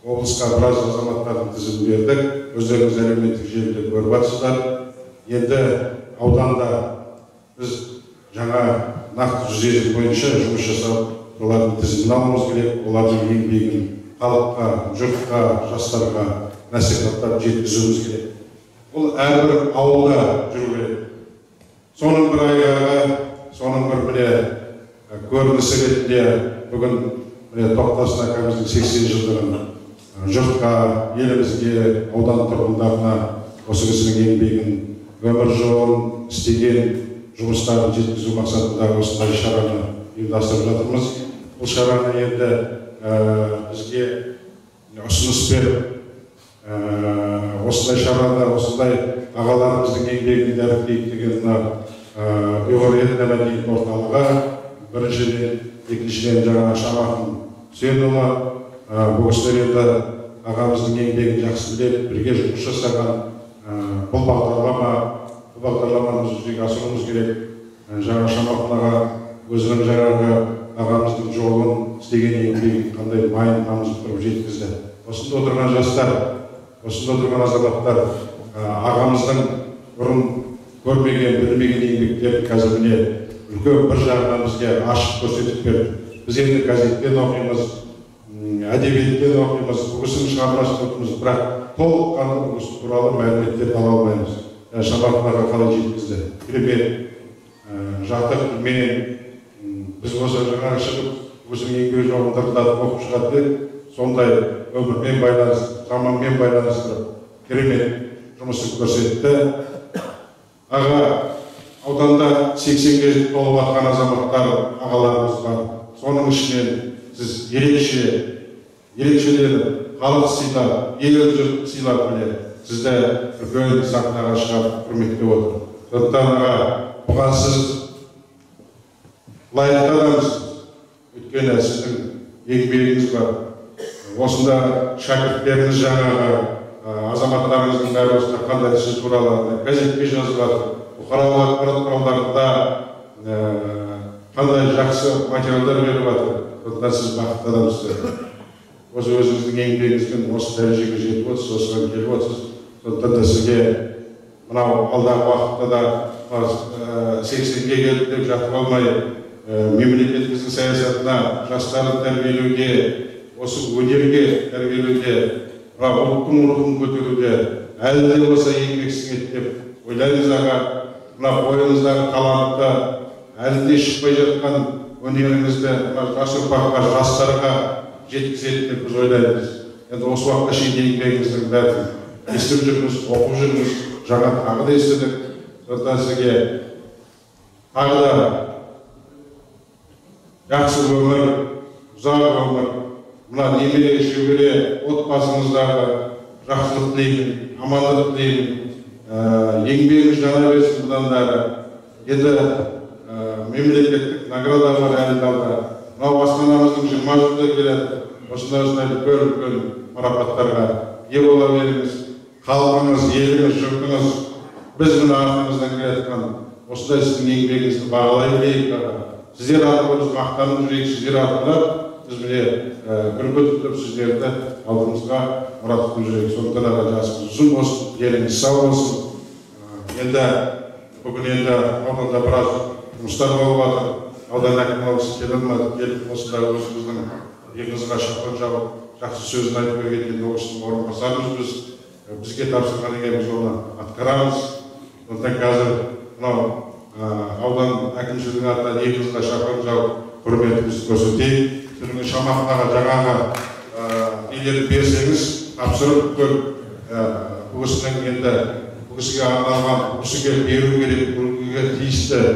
ئوبلاستقا بىراز ئازاماتلارنىڭ تىزىمىنى بەردۇق. ئۆزلىرىڭىز ئەلۋەتتە يېرىدە كۆرۈۋاتىسىلەر. ئەمدى ئاۋداندا بىز يېڭى نەق يۈز يېزىم بويىچە جۇمۇش ياساپ، ئۇلارنىڭ تىزىمىنى ئالىمىز كېرەك، ئۇلارنىڭ يېڭى بېگىنى خەلققە، يۇرتقا، ياشلارغا نەسىھەتلەپ يەتكۈزۈۋىمىز كېرەك. بۇ ھەر بىر ئاۋۇلدا يۈرۈۋېرىدۇ. شۇنىڭ بىر ئاياغى، شۇنىڭ بىر مىنە كۆرۈنۈشى رېتىدە بۈگۈن مىنە توختاسۇن ئاكىمىزنىڭ سەكسەن يىللىقىنى يۇرتقا، ئېلىمىزگە، ئاۋدان تۇرغۇنلىرىغا، ئوسىلىسىنىڭ يېڭى بېگىنى ئۆمۈر يولىنى ئىستىگەن جۇمۇشلارنى يەتكۈزۈۋ مەقسىتىدە ئۇنداق شارانى ئۇيۇشتۇرۇپ ياتىمىز. بۇ شارانى ئەمدى، ئە، بىزگە ئۇسۇنۇش بېرىپ، ئە، ئۇنداق شارانى، ئۇنداق ئاغىلىرىمىزنىڭ يېڭى بېگىنى دەرىپ كۆردى دېگەن، ئە، ئۇيغۇر ئېتنو مەدەنىيەت پورتالىغا بىرىنچىدىن، ئىككىنچىدىن، جانا شاماخنىڭ سۆيۈنۈۋى، ئە، بۇ ئىشلار ئەمدى ئاغىمىزنىڭ يېڭى بېگىنى ياخشى بىلىپ، بىرگە جۇمۇش ياسىغان، ئە، بۇ باغدارلاما، بۇ باغدارلامىنى بىز ئۈزۈلمەي ئاسۇرۇۋىمىز كېرەك. ئە، جانا شاماخنىڭ ئۆزىنىڭ جانا ئاغىمىزنىڭ يولىنى ئىستىگەن يېڭى بېگىنى قانداق مۇھىم تاموژنا قىلىپ يەتكۈزدى. ئۇستىدا ئولتۇرغان ياشلار، ئۇستىدا ئولتۇرغان ئازاماتلار، ئە، ئاغىمىزنىڭ بۇرۇن كۆرمىگەن، بىلمىگەن يېڭى بېگلەرنى ھازىر مىنە ئۈلكەن بىر جاغدىن بىزگە ئاچىپ كۆرسىتىپ بەردى. بىز ئەمدى گېزىتتىن ئوقۇيمىز، ئەدەبىياتتىن ئوقۇيمىز، بۇ كىشىنىڭ شىغارلىرىنى ئوقۇيمىز، بىراق تولۇق قانلىق بۇ توغرىلىق مەلۇمات ئېلىپ بولالايمىز. يەنى شاماخنىڭ قانداق يەتكۈزدى. بىر، ئە، ژاكتاك مېنى، بىز بولسا جانا شىغىپ، بۇ كىشىنىڭ يېڭى بېگى جوابىنى دىرىلداتىپ ئوقۇپ چىقاتتى. شۇنداق ئۆمۈر مەن بايلانىش، زامان مەن بايلانىشتۇرۇپ، كىرىمىت جۇمۇشىنى كۆرسەتتى. ئاغا، ئاۋداندا سەكسەنگە تولۇۋاتقان ئازاماتلار، ئاغىلىرىمىز بار. شۇنىڭ ئۈچۈن سىز يۈرەكچە، يۈرەكچىلىرى خەلق سىيلاپ، ئېل-يۇرت سىيلاپ بىلەن سىزدە بۈگۈن سەھنىگە چىقىپ ھۆرمەتلەپ ئولتۇرۇپ. سۇلتان ئاغا، بۇغان سىز لايىق ئادەمسىز. ئۆتكەندە سىزنىڭ يېڭى بېگىڭىز بار. ئۇستىدا شاگىرتلىرىڭىز جانا، ئە، ئازاماتلىرىڭىزنىڭ بارلىقىدا قانداق سىز توغرىلىق گېزىتكە يازىۋاتىدۇ. پۇقراۋى ئاخبارات قوراللىرىدا، ئە، قانداق ياخشى ماتېرىياللار بېرىۋاتىدۇ. بۇندىن سىز بەختلىك ئادەمسىز. ئۆز-ئۆزىڭىزنىڭ يېڭى بېگىڭىزدىن ئۇنداق دەرىجىگە يېتىۋاتىسىز، ئۇنداق كېلىۋاتىسىز. شۇندىن سىزگە مانا ئالدىغۇ ۋاقىتتا دا، ئە، سەكسەنگە كەلدى دەپ ياتىۋالماي، ئە، مەملىكىتىمىزنىڭ سىياسىتىنى، ياشلارنى تەربىيەلەۋاتىدۇ، ئۇنداق ھۈنەرگە تەربىيەلەۋاتىدۇ، مانا ئۇلۇپنىڭ روھىنى كۆتۈرۈۋاتىدۇ. ئەلدە بولسا يېڭى بېگى سىڭىدۇ دەپ ئويلايمىز ئاغا. مانا بوينىڭىزدىكى تالانتنى، ئەلدە چىقمايۋاتقان ھۈنىرىڭىزنى مانا ياش ئۇرپاققا، ياشلارغا يەتكۈزەتتى دەپ بىز ئويلايمىز. ئەمدى ئۇ ۋاقىتقا شېرىن يېڭى بېگىمىزنىڭ بەردى. ئېسىپ يۈرمىز، ئوقۇپ يۈرمىز، جانا تاغدا ئېسىلدۇق. سۇلتان سىزگە تاغدا ياخشى ئۆمۈر، ئۇزاق ئۆمۈر، مانا نېمە ئىش يۈرگىلى ئوت باسىڭىزلارغا ياخشىلىق تىلەيمەن، ئامانلىق تىلەيمەن. ئە، يېڭى بېگىمىز جانا بەرسۇن بۇندىن بېرى. ئەمدى، ئە، مەملىكەتلىك ناگرادىلار بار ئەلدە. مانا ئاستانىمىزنىڭ جۇما يىلى كېلىدۇ. ئۇشۇنداق، ئۇشۇنداق ئۈلكەن، ئۈلكەن ماراپاتلارغا ئىگە بولاۋېرىمىز. خەلقىمىز، ئېلىمىز، يۇرتىمىز، بىز بىلەن ئارقىمىزدىن كېلىۋاتقان ئۇستاز سىزنىڭ يېڭى بېگىڭىزنى باغلايلى. سىزلەر ئارقىلىق بىز ماختانغۇ يۈرەك، سىزلەر ئارقىلىق بىز بىلەن، ئە، بىر بىر تۇتۇپ سىزلەرنى ئالدىمىزغا مۇرات قىلغۇ يۈرەك. سۇلتان ئاغا، جاسىڭىز ئۇزۇن بولسۇن، يېرىڭىز ساغ بولسۇن. ئە، ئەمدى بۈگۈن ئەمدى ئاۋداندا بىراز جۇمۇشلار بولۇۋاتىدۇ. ئاۋدان ھاكىمى بولسا كېلەلمىدى، كېلىپ بولسا ئۆزىمىزنىڭ يىغىنىمىزغا شاپىرىن چاغىپ ياخشى سۆزنى ئېيتىپ بەرگەن ئوبلاستىنىڭ ئورۇنباسارىمىز بىز. بىزگە تاپشۇرغان ئىكەن، بىز ئۇنى ئاتقۇرىمىز. شۇنداق ھازىر مانا، ئە، ئاۋدان ئەكىمچىلىكىنىڭ ئاتىدا يىغىنىمىزغا شاپىرىن چاغىپ ھۆرمىتىمىزنى كۆرسىتىپ، شۇنىڭ شاماخنىڭ جانا، ئە، ئېلىپ بەرسىڭىز، تاپشۇرۇپ بۈگۈن، ئە، بۇ ئىشنىڭ ئەمدى بۇ ئىشىگە ئارنالغان، ئۇ كىشىگە بېرىش كېرەك، ئۇ كىشىگە تېگىشلىك،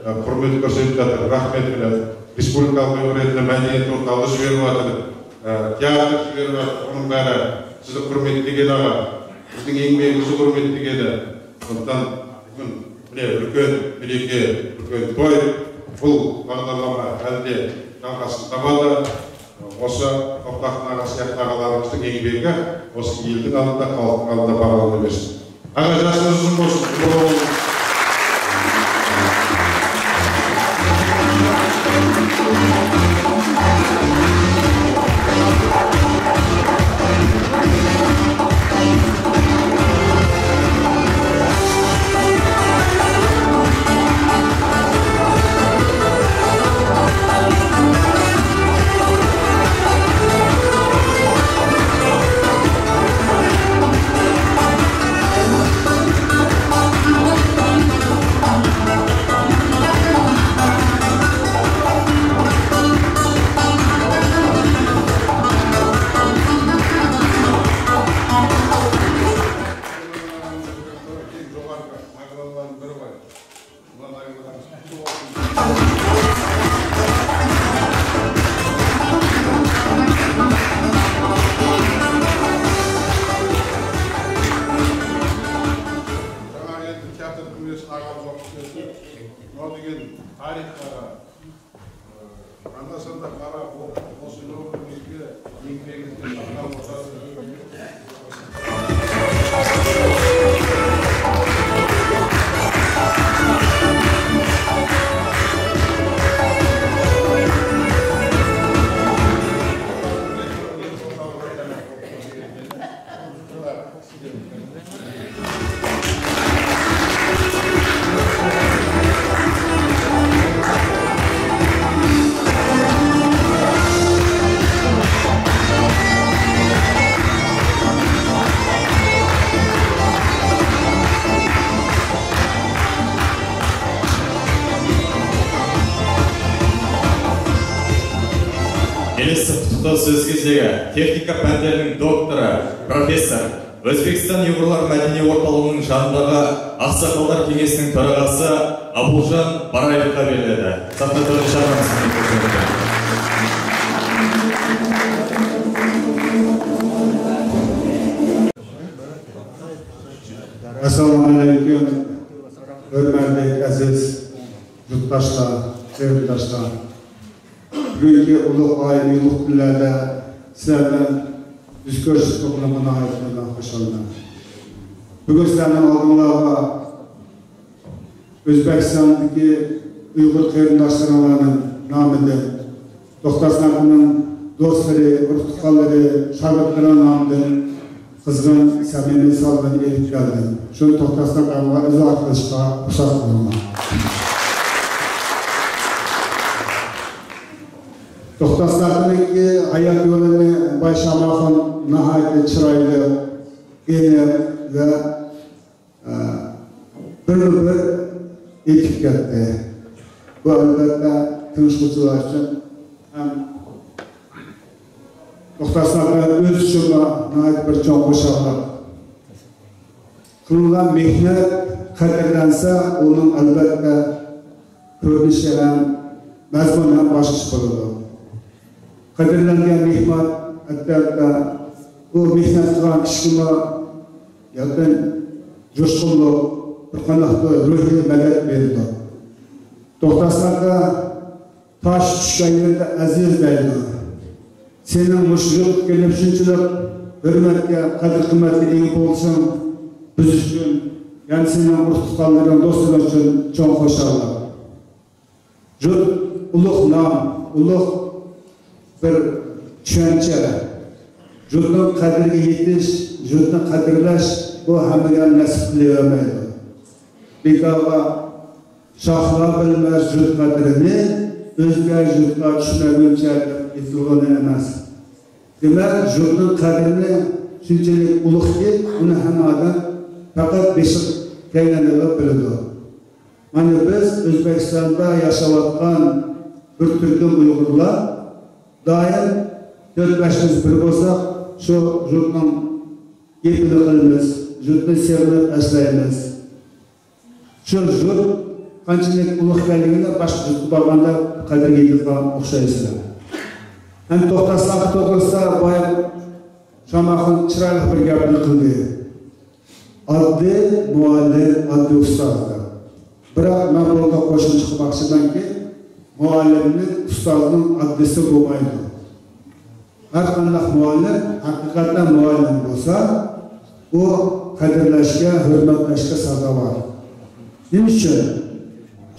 ئە، ھۆرمەت كۆرسىتىپ، رەھمەت بىلەن رېسپۇبلىكا ئۇيغۇر ئېلىنىڭ مەدەنىيەت ئورتاقلىشىپ بېرىۋاتىدۇ. ئە، تىياتىر بېرىۋاتىدۇ. ئۇنىڭ بەرى سىزنى ھۆرمەتلىگىنىغا، بىزنىڭ يېڭى بېگىمىزنى ھۆرمەتلىگىنى. ئۇنىڭدىن بۈگۈن مۇنە بىر كۈن، بىر ئىككى، بىر كۈن توي، بۇ باغدارلىما ھەلدە جانغاسىن تاپالدى. ئوسا توختاقناغا سىياقتاغىلارىمىزنىڭ يېڭى بېگى، ئوسا يىلدىن ئالدىدا، قالدىن ئالدىدا باغلىنىپ بېرىش. ئاغا جاشلىرىمىزنىڭ بولسۇن. ئېلىشسا قۇتلۇقلار سۆزىگە ئىگە، تېخنىكا پەنلىرىنىڭ دوكتورى، پروفېسسور، ئۆزبېكىستان ئۇيغۇرلار مەدەنىي ئورتاقلىقىنىڭ ژاندىكى ئاقساقاللار كېڭىشىنىڭ تۆرىغاسى ئابۇلجان بارايېۋقا بېرىلىدۇ. سەھنە تۆرىنى شادلىق بىلەن قارشى ئالىمىز. ئەسسالامۇئەلەيكۇم، ھۆرمەتلىك ئەزىز يۇرتداشلار، قېرىنداشلار. بۈگۈنكى ئۇلۇغ ئايەملىك كۈنلەردە سىلەر بىلەن يۈز كۆرۈشۈپ تۇرغىنىمغا ناھايىتى خۇشالمەن. بۈگۈن سىلەرنىڭ ئالدىڭلارغا ئۆزبېكىستاندىكى ئۇيغۇر قېرىنداشلىرىڭلارنىڭ نامىدىن، توختاسىنىڭ دوستلىرى، ئۇرۇق-تۇغقانلىرى، شاگىرتلىرىنىڭ نامىدىن قىزغىن، سەمىمىي سالامنى ئېلىپ كەلدىم. شۇنى توختاسىنىڭغا ئىزھار قىلىشقا رۇخسەت قىلىڭلار. توختاسىنىڭكى ھايات يولىنى باي شاماخۇن ناھايىتى چىرايلىق، ئېنىق ۋە، ئە، بىرمۇبىر ئېيتىپ كەتتى. بۇ، ئەلۋەتتە، تىڭشىغۇچىلار ئۈچۈن ھەم توختاسىنىڭ ئۆزى ئۈچۈنمۇ ناھايىتى بىر چوڭ خۇشاللىق. قىلىنغان مېھنەت قەدىرلەنسە، ئۇنىڭ، ئەلۋەتتە، كۆرۈنۈشى ھەم مەزمۇنى ھەم باشقىچە بولىدۇ. قەدىرلەنگەن مېھمان، ئەلۋەتتە، ئۇ مېھنەت قىلغان كىشىگىمۇ ياقىن، جۇشقۇنلۇق، بىر قانداقتۇر روھىي مەدەت بېرىدۇ. توختاسىنىڭ تاش چۈشكەن يەردە ئەزىز دەيدۇ. سېنىڭ مۇشۇ يۇرتقا كېلىپ شۇنچىلىك ھۆرمەتكە، قەدىر-قىممەتكە ئىگە بولۇشۇڭ بىز ئۈچۈن، يەنى سېنىڭ ئۇرۇق-تۇغقانلىرىڭ، دوستلىرىڭ ئۈچۈن چوڭ خۇشاللىق. يۇرت ئۇلۇغ نام، ئۇلۇغ بىر چۈشەنچە. يۇرتنىڭ قەدرىگە يېتىش، يۇرتنى قەدىرلەش، بۇ ھەممىگە نەسىپ قىلىۋەرمەيدۇ. بىكارغا شاھلار بىلمەس يۇرت قەدرىنى، ئۆزگە يۇرتلار چۈشمىگۈنچە دەپ ئېيتىلغىنى ئەمەس. دېمەك، يۇرتنىڭ قەدرىنى شۇنچىلىك ئۇلۇغكى، ئۇنى ھەممە ئادەم پەقەت بېشى كەلگەندىلا بىلىدۇ. مانا بىز ئۆزبېكىستاندا ياشاۋاتقان بىر تۈركۈم ئۇيغۇرلار دائىم تۆت-بەشىمىز بىر بولساق، شۇ يۇرتنىڭ گېپىنى قىلىمىز. يۇرتنى سېغىنىپ ئەسلەيمىز. شۇ يۇرت قانچىلىك ئۇلۇغ ئىكەنلىكىنى باشقا يۇرتقا بارغاندا قەدرىگە يېتىدىغان ئوخشايسىلەر. ئەمدى توختاسلاق توغرىسىدا بايا شاماخۇن چىرايلىق بىر گەپنى قىلدى. ئاددىي مۇئەللىم، ئاددىي ئۇستاز دەپ. بىراق مەن بۇنىڭغا قوشۇمچە قىلماقچىمەنكى، مۇئەللىمنىڭ، ئۇستازنىڭ ئاددىيسى بولمايدۇ. ھەر قانداق مۇئەللىم ھەقىقەتەن مۇئەللىم بولسا، ئۇ قەدىرلەشكە، ھۆرمەتلەشكە سازاۋەر. نېمە ئۈچۈن؟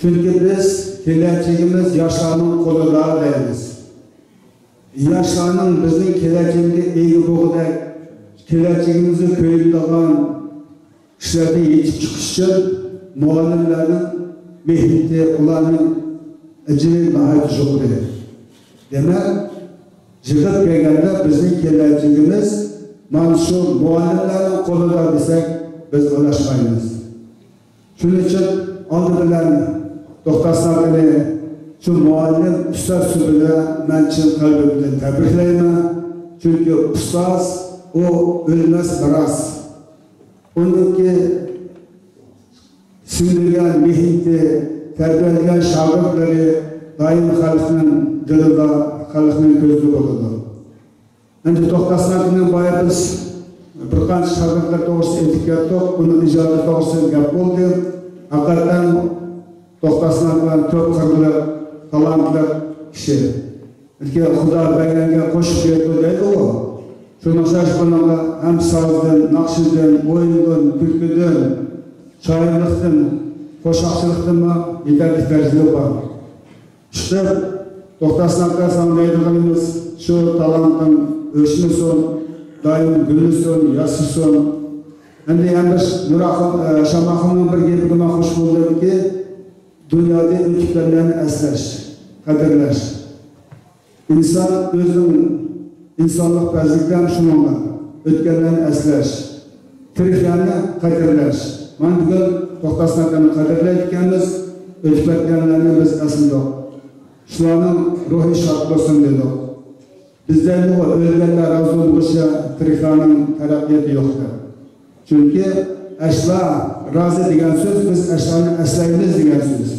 چۈنكى بىز كېلەچىكىمىز ياشلارنىڭ قولىدا دەيمىز. ياشلارنىڭ بىزنىڭ كېلەچىكىمىزگە ئىگە بولغۇدەك، كېلەچىكىمىزنى كۆيدۈرىدىغان ئىشلاردا يېتىپ چىقىش ئۈچۈن مۇئەللىملەرنىڭ مېھنىتى، ئۇلارنىڭ ئەجرى ناھايىتى يۇقىرى. دېمەك، يىغىپ كەلگەندە بىزنىڭ كېلەچىكىمىز مانا شۇ مۇئەللىملەرنىڭ قولىدا دېسەك، بىز ئاداشمايمىز. شۇنىڭ ئۈچۈن ئالدى بىلەن توختاسىناكىنى شۇ مۇئەللىم، ئۇستاز سۈپىتىدە مەن چىن قەلبىمدىن تەبرىكلەيمەن. چۈنكى ئۇستاز ئۇ ئۆلمەس مىراس. ئۇنىڭكى سىڭدۈرگەن مېھنىتى، تەربىيەلىگەن شاگىرتلىرى دائىم خەلقنىڭ دىلىدا، خەلقنىڭ كۆزىدە بولىدۇ. ئەمدى توختاسىناكىنىڭ بايا بىز بىر قانچە شاگىرتلار توغرىسىدا ئېيتىپ كەتتۇق، ئۇنىڭ ئىجادى توغرىسىدا گەپ بولدى. ھەقىقەتەن توختاسىناكا كۆپ قىرلىق، تالانتلىق كىشى. بەلكى خۇدا بەرگەنگە قوشۇپ بېرىپتۇ دەيدىغۇ. شۇنىڭغا ئوخشاش بۇنىڭغا ھەم سازدىن، ناخشىدىن، ئويۇندىن، كۈلكىدىن، شائىرلىقتىن، قوشاقچىلىقتىنمۇ يېتەرلىك دەرىجىدە بار. ئىشقىلىپ، توختاسىناكا ساڭا دەيدىغىنىمىز، شۇ تالانتىڭ ئۆچمىسۇن، دائىم گۈللىسۇن، ياشىسۇن. ئەمدى يەنە بىر نۇر ئاخۇن، ئە، شام ئاخۇننىڭ بىر گېپىگە مەن خوش بولدۇمكى، دۇنيادا ئۆتۈپ كەتكەنلەرنى ئەسلەش، قەدىرلەش. ئىنسان ئۆزىنىڭ ئىنسانلىق پەزىلىتى ھەم شۇنىڭدا ئۆتكەنلەرنى ئەسلەش، تىرىكلەرنى قەدىرلەش. مانا بۈگۈن توختاسىناكىنى قەدىرلەيدىكەنمىز، ئۆتۈپ كەتكەنلەرنى بىز ئەسلىدۇق. شۇلارنىڭ روھى شاد بولسۇن دېدۇق. بىز دەيدۇغۇ، ئۆلگەنلەر رازى بولغۇچە تىرىكلەرنىڭ تەرەققىياتى يوق دەپ. چۈنكى ئەشلا رازى دېگەن سۆز، بىز ئەشلانى ئەسلەيمىز دېگەن سۆز.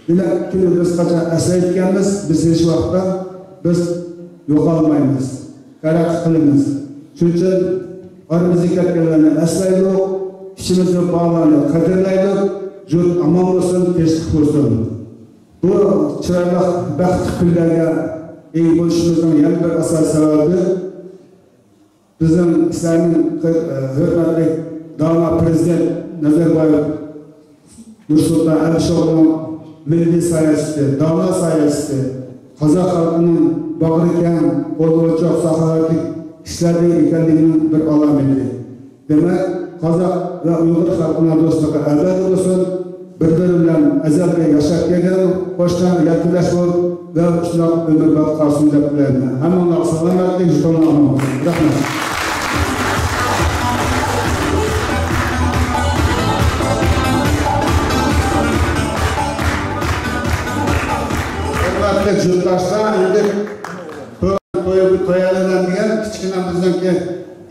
دېمەك، كۈنى بىز قاچان ئەسلەيدىكەنمىز، بىز ھېچ ۋاقىتتا بىز يوقالمايمىز، تەرەققىي قىلىمىز. شۇنىڭ ئۈچۈن ئارىمىزدىن كەتكەنلەرنى ئەسلەيلۇق، ئىچىمىزدە بارلارنى قەدىرلەيلۇق. يۇرت ئامان بولسۇن، تىنچلىق بولسۇن. بۇ چىرايلىق، بەختلىك كۈنلەرگە ئىگە بولۇشىمىزنىڭ يەنە بىر ئاساسىي سەۋەبى، بىزنىڭ سىلەرنىڭ، ئە، ھۆرمەتلىك دانا پىرېزىدېنت نەزەربايېۋ نۇرسۇلتان ئەبىشوغلۇنىڭ مىللىي ساياسىتى، دانا ساياسىتى، قازاق خەلقىنىڭ باغرى كەڭ، قولى ئوچۇق، ساخاۋەتلىك كىشىلەردىن ئىكەنلىكىنىڭ بىر ئالامىتى. دېمەك، قازاق ۋە ئۇيغۇر خەلقىنىڭ دوستلۇقى ئەبەدىي بولسۇن. بىر-بىرى بىلەن ئەزەلدىن ياشاپ كەلگەن قوشنا يەكۈنلەش بولۇپ ۋە شۇنداق ئۆمۈر بەربات قالسۇن دەپ تىلەيمەن. ھەممىڭلارغا سالامەتلىك، يۇتۇڭلار ئامان بولسۇن. رەھمەت. ھۆرمەتلىك يۇرتداشلار، ئەمدى توي، توي ئەلەندىگەن كىچىككىنە بىزنىڭكى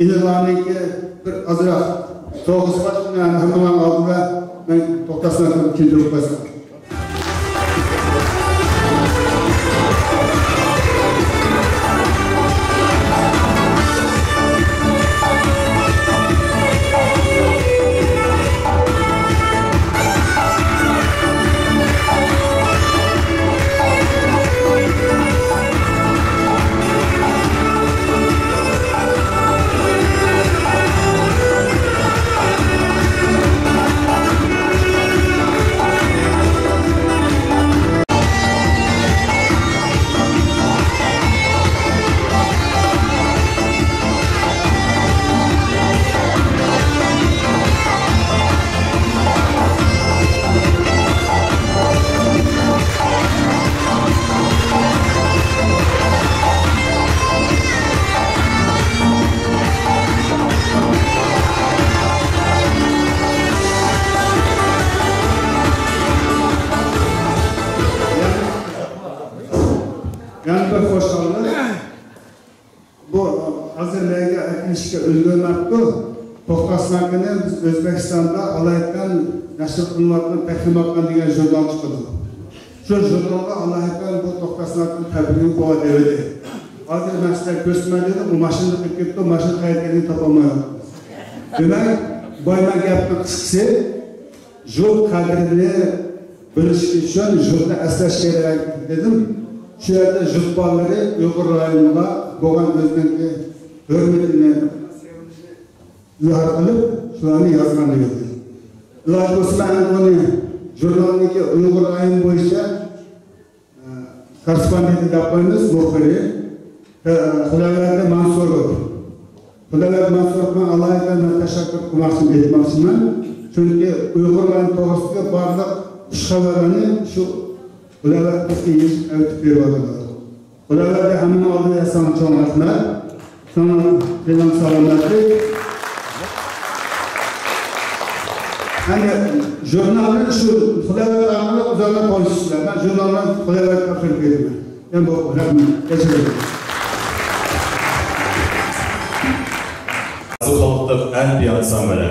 ئىنىلارنىڭكى بىر ئازراق سوۋغىسى بار، شۇنى ھەممىڭلارنىڭ ئالدىدا مەن توختاسىناكىنى كىيدۈرۈپ قويسام. يەنە بىر خۇشاللىق. بۇ ھازىر مەيگە ئەكېلىشكە ئۈلگۈرمەپتۇ. توختاسناكىنى بىز ئۆزبېكىستاندا ئالايىتەن نەشر قىلىنىۋاتقان پەخرىماكان دېگەن ژۇرنال چىقىدۇ. شۇ ژۇرنالغا ئالايىتەن بۇ توختاسناكىنى تەبرىكلىگىلى بولغان دېمىدى. ھازىر مەن سىلەرگە كۆرسىتىمەن دېدىم، ئۇ ماشىنىدا قېلىپ كېتىپتۇ، ماشىنا قەيەرگە كەتكەنلىكىنى تاپالمايۋاتىمىز. دېمەك، بايما گەپنىڭ قىسقىسى، ژۇ قەدرىنى بىلىش ئۈچۈن ژۇنى ئەسلەش كېرەك دېدىم. شۇ يەردە ژۇ بالىلىرى ئۇيغۇر رايونىغا بولغان ئۆزىنىڭكى ھۆرمىتىنى ئىزھار قىلىپ، شۇلارنى يازغان ئىدى. ئىلاجى بولسا مەن ئۇنى ژۇرنالنىڭكى ئۇيغۇر رايونى بويىچە كوررېسپوندېنت دەپ قويىمىز، مۇخبىرى، خۇداۋەردى مانسۇروف. خۇداۋەردى مانسۇروفقا ئالاھىدە مەن تەشەككۈر قىلماقچىمەن، ئېيتماقچىمەن. چۈنكى ئۇيغۇرلار توغرىسىدىكى بارلىق خۇش خەۋەرلەرنى شۇ خۇداۋەردى بىزگە يېزىپ ئەۋېتىپ بېرىۋاتىدۇ. خۇداۋەردى ھەممىنىڭ ئالدىدا ساڭا چوڭ رەھمەت. ساڭا دىلىم سالامەتلىك. ئەمدى ژۇرنالنى شۇ خۇداۋەردى ئارقىلىق ئۆزۈڭلار قويۇشسىلەر. مەن ژۇرنالنى خۇداۋەردى تاپشۇرۇپ بېرىمەن. مەن بۇ رەھمەت. كەچۈرۈڭ. قازاق خەلقلىق ئەنبىيا ئانسامبىلى.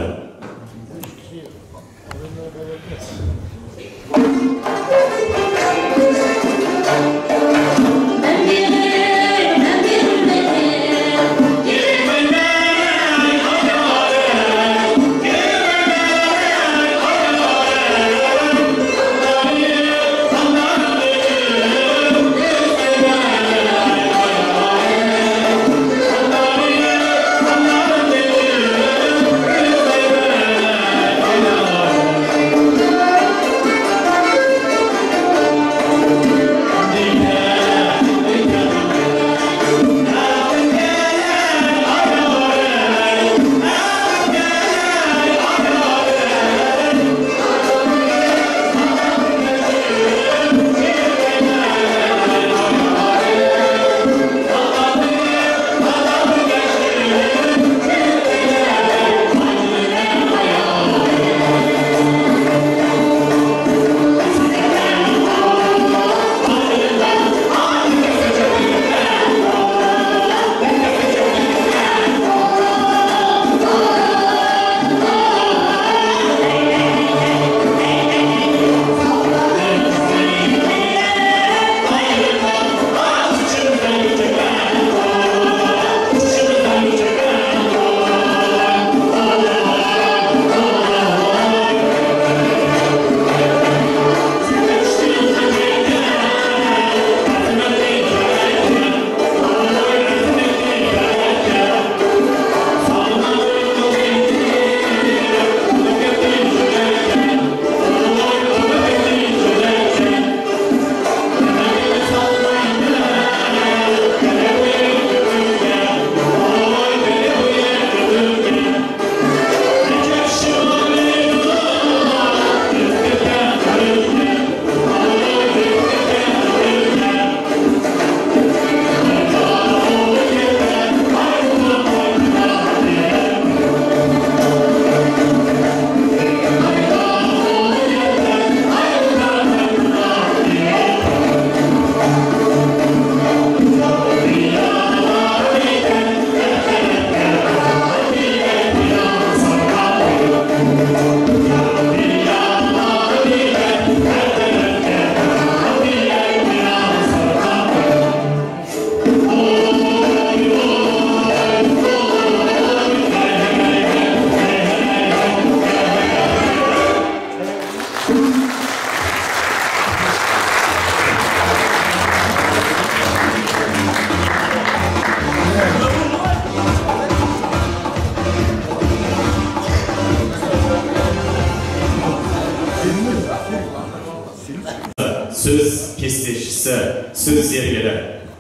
سۆز پېسىشچىسى، سۆز زەرگىرى.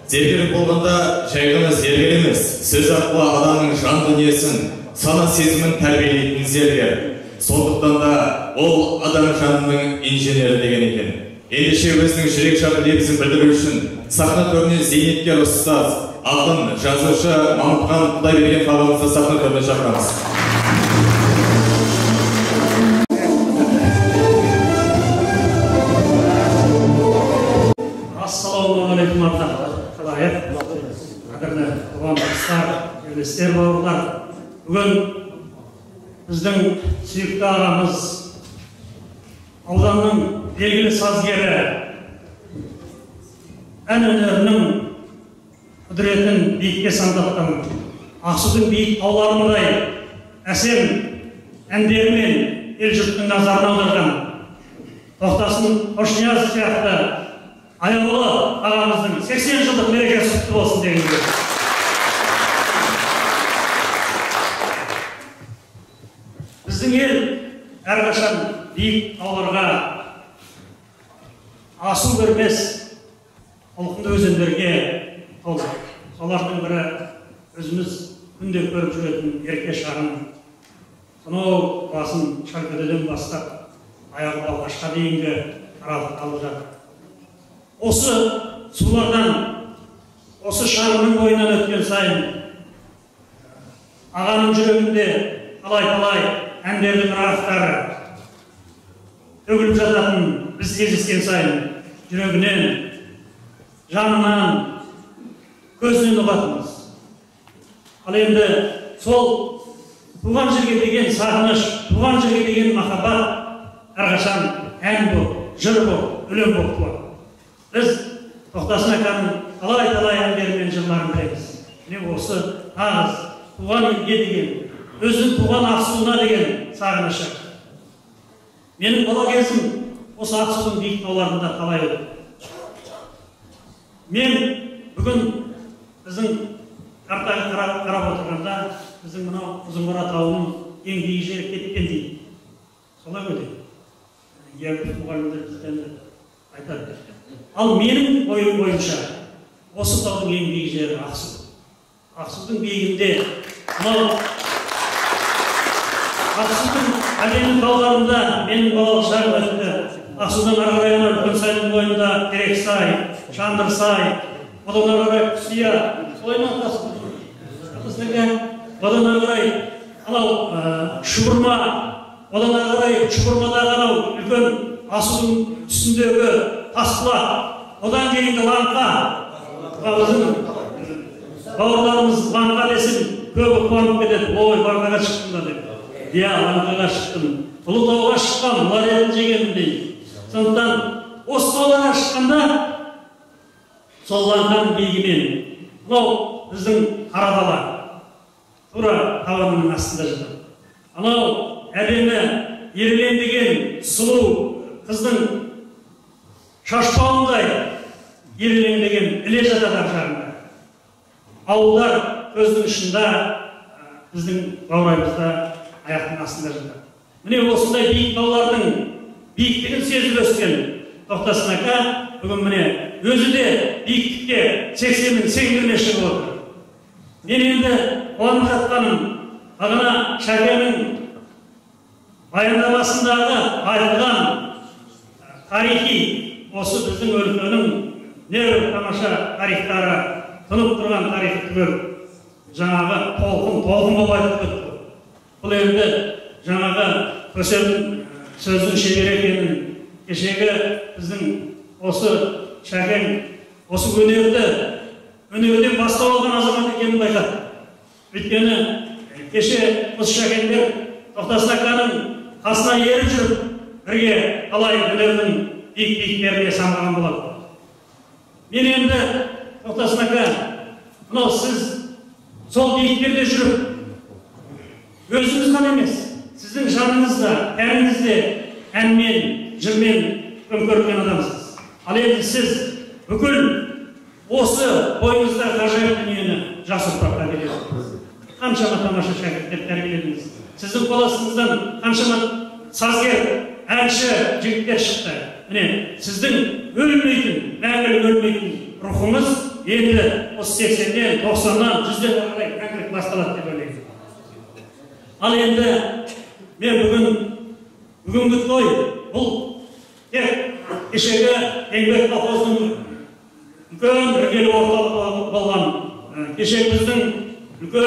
زەرگىر بولغاندا جايغىنا زەرگىر ئەمەس، سۆز ئارقىلىق ئادەمنىڭ جان دۇنياسىنى، سانا سېزىمىنى تەربىيەلەيدىغان زەرگىر. سوندۇقتان دا ئۇ ئادەم جانىنىڭ ئىنژېنېرى دېگەن ئىكەن. ئەمدى شۇ ئۆزىنىڭ يۈرەك شادلىقىنى بىزگە بىلدۈرۈش ئۈچۈن سەھنە تۆرىنى زەينەپكە ئۇستاز، ئاقىن، جازۇچى مامۇتخان قۇدايبەرگەن تاۋابىمىزدا سەھنە تۆرىنى چاقىرىمىز. ئەسسالامۇ ئەلەيكۇم، ئارتاق خالايىق، قەدىرلىك قۇربان دوستلار، يولداشلار، باۋۇرلار. بۈگۈن بىزنىڭ سۆيۈكلۈك ئاغىمىز، ئاۋزاننىڭ بەلگىلىك سازگىرى، ئەنئەنىلەرنىڭ قۇدرىتىنى بىيىككە ساڭداتقان، ئاقسۇدىن بىيىك تاغلارمۇداي ئەسەن، ئەندىرىمەن ئېل-يۇرتنىڭ نازارىنى ئاغدۇرغان توختاسۇن قوشنىياز سىياقتا ئاياۋلۇق ئاغىمىزنىڭ سەكسەن يىللىق مەرىكىسى قۇتلۇق بولسۇن دەيمىز. بىزنىڭ ئېل ھەر قاچان بىيىك تاغلارغا، ئاسۇ بەرمەس ئالقۇنلۇق ئۆزەنلەرگە تولدى. شۇلارنىڭ بىرى ئۆزىمىز كۈندە كۆرۈپ يۈرگەن يەككە شارىڭ تۇنۇ باسىم شاركىدىدىن باشلاپ ئاياغ بالغاشقا دېگەنگە قاراپ قالدى. ئوسۇ سۇلاردىن، ئوسۇ شارنىڭ بويىدىن ئۆتكەن سايىن، ئاغانىڭ يۈرىكىدە تالاي-تالاي ئەندىرىم راھەتلەر تۆكۈلۈپ ياتاتتى. بىز كېزىشكەن سايىن يۈرىكىنى، جانىنى، كۆزىنى ئۇغاتىمىز. ئەمدى سول تۇغان يەرگە دېگەن سېغىنىش، تۇغان يەرگە دېگەن مۇھەببەت ھەر قاچان ئەن بولۇپ، جىر بولۇپ، ئۆلۈم بولۇپ تۇرىدۇ. بىز توختاسۇن ئاكامنىڭ تالاي-تالاي ئەندىرىم جىرلىرىنى بىلىمىز. مېنىڭ ئوسۇ ناغىز تۇغان يەرگە دېگەن، ئۆزىنىڭ تۇغان ئاقسۇغا دېگەن سېغىنىشى. مېنىڭ بالا كېزىم ئوسۇ ئاقسۇنىڭ بىيىك تاغلىرىدا تالاي ئۆتتى. مەن بۈگۈن بىزنىڭ كارتاغا قاراپ، قاراپ ئولتۇرغاندا، بىزنىڭ مانا ئۇزۇنقارا تاغنىڭ ئەڭ بىيىك يېرى كەتكەن دەيدۇ. شۇنداق ئىدى. يەر مۇئەللىملەر بىزدىن ئېيتىدۇ. ئەمما مېنىڭ ئويۇم بويىچە، ئوسۇ تاغنىڭ ئەڭ بىيىك يېرى ئاقسۇ. ئاقسۇدىن بېيىكىدە، مانا ئاقسۇدىن ئەدەنە تاغلىرىدا مېنىڭ بالىلىق چاغلىرىمدا، ئاقسۇدىن ئارغايغان ئۆتكەن ساينىڭ بويىدا تېرەكساي، شاندىرساي، ئۇدۇن ئارغاي قۇسىيا، سۇلايمان تاغ، ئۇدۇن ئارغاي، ئاناۋ، ئە، شۇبۇرما، ئۇدۇن ئارغاي شۇبۇرمىدا ئاناۋ ئۈلكەن ئاسۇدىن ئۈستۈندىكى تاسلا، ئۇدان كېيىنكى لانقا. بىزنىڭ باۋۇرلىرىمىز لانقا دېسە كۆپى قۇۋانىپ كېتىدۇ. ۋوي، لانقىغا چىقتىڭلار دەپ. يا، لانقىغا چىقتىم. ئۇلۇغ تاغقا چىققان، مۇلارىيەتنى جېگەن دەيدۇ. شۇنداقتىن ئوسۇ تاغلارغا چىققاندا سول لانقانىڭ بېيىكى بۇ بىزنىڭ قارادالا. تۇرا تاۋىنىڭ ئاستىدا ياتىدۇ. ئاناۋ ئەدەنە يېرىلەن دېگەن سۇلۇ قىزنىڭ شاشپاڭىداي يېرىلەن دېگەن ئىلى ياتىدۇ ئاشاغىدا. ئاۋۇللار كۆزنىڭ ئۇشىدا، بىزنىڭ باۋرايمىزدا، ئاياقنىڭ ئاستىدا ياتىدۇ. مىنى ئوسۇنداي بىيىك تاغلارنىڭ بىيىكلىكىنى سېزىپ ئۆسكەن توختاسۇن ئاكا بۈگۈن مىنى ئۆزى دە بىيىكلىككە سەكسەننى سىڭدۈرمەكچى بولۇۋاتىدۇ. مېنىڭ ئەمدى قۇۋانىپ ياتقىنىم، باغانا شاكىرنىڭ باياننامىسىندىغى ئېيتىلغان تارىخىي، ئوسۇ بىزنىڭ ئۆلكىنىڭ نېرى تاماشا تارىخلىرى، تونۇپ تۇرغان تارىخى تۈگۈل، جاڭاغا تولقۇن، تولقۇن بولۇپ ئېيتىلىپ ئۆتتى. بۇ ئەمدى جاڭاغا كۆسەم سۆزنىڭ شېئىرى ئىكەنلىكىنى، كېچىكى بىزنىڭ ئوسۇ شاكىر، ئوسۇ ئۈنئېرنى، ئۈنئېرنى باستاۋالغان ئازامان ئىكەنلىكىنى بايقىدى. ئۆيتكەننى كېچىكى ئوسۇ شاكىر توختاسۇن ئاكانىڭ قاسىنا يېرى جۈرۈپ، بىرگە تالاي ئۈنئېرنىڭ بىيىك-بىيىك يېرىنى ساڭغان بولاتتى. مېنى ئەمدى توختاسۇن ئاكا، مانا سىز سول بىيىك يەردە يۈرۈپ، ئۆزىڭىزلا ئەمەس، سىزنىڭ جانىڭىزدا، تەنىڭىزدە ئەنمەن، جىرمەن ھۆكۈم كۆرگەن ئادەمسىز. ئەمما سىز پۈتۈن ئوسۇ بوينىڭىزدا غاجايىپ دۇنيانى جاسۇس پاكلار بېرىۋاتىسىز. قانچىما تاماشا شاگىرتلەر تەربىيەلىدىڭىز؟ سىزنىڭ قول ئاستىڭىزدىن قانچىما سازگەر، ئەنشە جىگىتلەر چىقتى. مىنى سىزنىڭ ئۆلمەيدىغان، مەڭگۈلۈك ئۆلمەيدىغان روھىڭىز ئەمدى ئوسۇ سەكسەندىن، توقساندىن، يۈزدىن ئارىغا مەڭگۈلۈك باستالاتتى دەپ ئويلايمەن. ئەمما ئەمدى مەن بۈگۈن بۈگۈنكى توي، بۇ تەك كېچىكى ئەينەك كولخوزنىڭ ئۈلكەن بىر ئورتاق بولغان، كېچىكى بىزنىڭ ئۈلكەن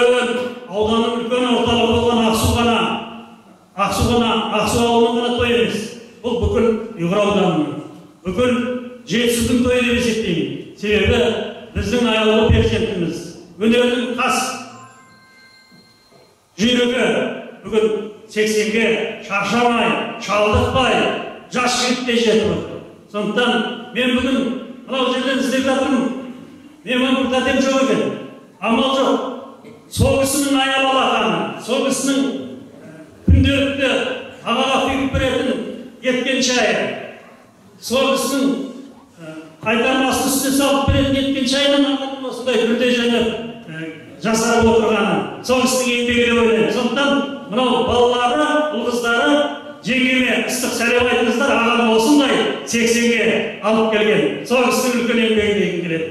ئاۋۇلنىڭ ئۈلكەن ئورتاقلىقى بولغان ئاقسۇغانا، ئاقسۇغانا، ئاقسۇ ئاۋۇلىنىڭ تويى ئەمەس. بۇ پۈتۈن ئۇيغۇر ئاۋۇلىنىڭ، پۈتۈن جېيىتسىزنىڭ تويى دەپ ھېسابلايمەن. سەۋەبى بىزنىڭ ئاياللىق پەرزەنتىمىز، ئۈنئېرنىڭ خاس جۈرىكى بۈگۈن سەكسەنگە شارشاماي، چالدىقماي، جاش يىگىتتەك يېتىۋاتىدۇ. شۇندىكتىن مەن بۈگۈن مۇناۋ يەردىن ئىزدەپ كەلدىم. مېنىڭ بىر دادام جوق ئىدى. ئامال جوق. سوۋغىسىنىڭ ئاياغى بالاخانى، سوۋغىسىنىڭ كۈندۈرۈكتە ھاۋاغا قويۇپ بېرەتتىم، يەتكەن چايى. سوۋغىسىنىڭ، ئە، قايتارما ئاستى ئۈستىگە سېلىپ بېرىپ كەتكەن چاينىڭ ئاغزىدا شۇنداق گۈلدەك جايناپ، ئە، جاساراپ ئولتۇرغىنى، سوۋغىسىنىڭ يېنىدىكى دەۋرلەر. شۇندىكتىن مۇناۋ بالىلارغا، ئۇل-قىزلارغا يەڭگىمگە ئىسسىق سەلام ئېيتىڭلار، ئاغام بولسۇن دەي، سەكسەنگە ئېلىپ كەلگەن. سوۋغىسىنىڭ ئۈلكىدىن بەرگىلى كېلىپ.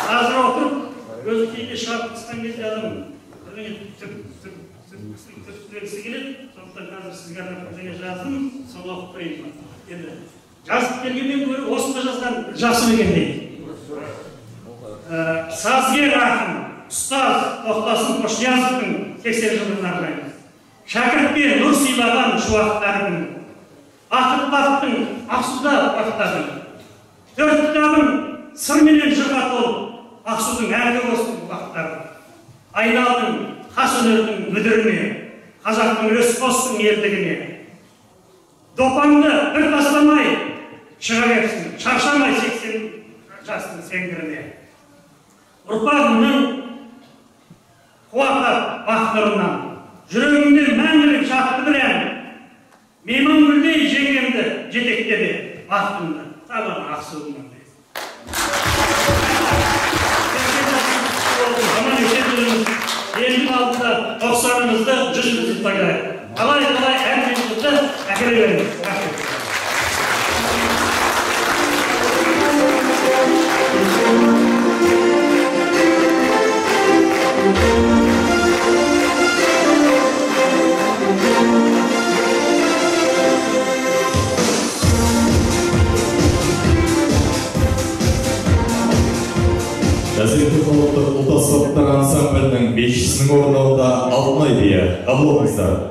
ھازىر ئولتۇرۇپ، ئۆزى كېيىنكى شاپىقىسىنىڭ گېزىتىنى ئالدىم. بىرنى تۈپ، تۈپ، تۈپ، تۈپ، تۈپ، تۈپ، تۈپ، كېلىپ، شۇندىن ھازىر سىزگە بىر يازدىم، سوڭ ئوقۇپ بېرەيلى. ئەمدى يازىپ كەلگەندىن كۆرە ئوسما يازغان ياخشى ئىكەن دەيدۇ. ئە، سازگەر ئاخۇن، ئۇستاز توختاسۇن قوشنىيازوۋنىڭ سەكسەن يىللىقىنى ئارزۇيمىز. شاكىرتكە نۇر سىيلىغان شۇ ۋاقىتلارنى، ئاخىر ۋاقىتنىڭ ئاقسۇدا ۋاقىتلارنى. تۆت كىتابىڭ سىر مېنىڭ جىغغا تول، ئاقسۇدىڭ مەڭگۈ بولسۇن بۇ ۋاقىتلار. ئاينالدىڭ خاس ھۈنەرنىڭ مۈدۈرىنى، قازاقنىڭ ئۆز پوستىنىڭ ئەللىكىنى. دوپپاڭنى بىر تاشلىماي، چىغىۋەرسىن، چارچاماي سەكسەن ياشنىڭ سەڭگىرىنى. ئۇرپاقنىڭ قۇۋۋەت باھارلىرىنى، يۈرىكىڭنى مەڭگۈلۈك شادلىق بىلەن. مېھمانگۈلنى يەڭگەمدە يېتەكلىدى، باختىمنى تاۋان ئاقسۇ ماڭدى. ھامان يېتەكلىدىمىز. ئەللىك ئالتىدا، توقسانىمىزدا، يۈزىمىزنى تويلايلى. قالاي، قالاي، ھەر يىلىمىزدا ئەكىرىۋېرىمىز. رەھمەت. غەزىپە خەلقلىق ئۇلتاس ساپلار ئانسامبىلىنىڭ بېشىچىسىنىڭ ئورۇنلىرىدا ئالتۇن ئايدىيە، قابۇل قىلىڭلار.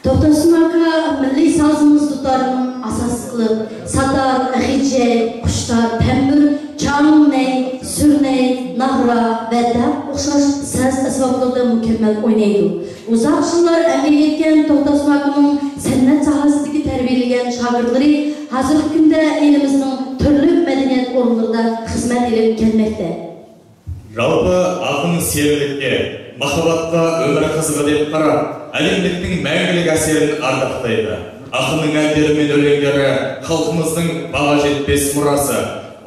توختاسۇن ئاكا مىللىي سازىمىز دۇتارنىڭ ئاساس قىلىپ، ساتار، غىجەي، قۇشتار، تەمبۇر، چاڭ، نەي، سۈرنەي، ناغرا ۋە دەپ ئوخشاش ساز ئەسۋابلىرىدا مۇكەممەل ئوينايدۇ. ئۇزاق يىللار ئەمگەك ئەتكەن توختاسۇن ئاكىنىڭ سەنئەت ساھەسىدىكى تەربىيەلىگەن شاگىرتلىرى ھازىرقى كۈندە ئېلىمىزنىڭ تۈرلۈك مەدەنىيەت ئورۇنلىرىدا خىزمەت ئېلىپ كەلمەكتە. жалпы ақын серілікке, махаббатқа өмір қызығы деп қарап, әлемдіктің мәңгілік әсерін ардақтайды. Ақынның әндері мен өлеңдері халқымыздың баға жетпес мұрасы.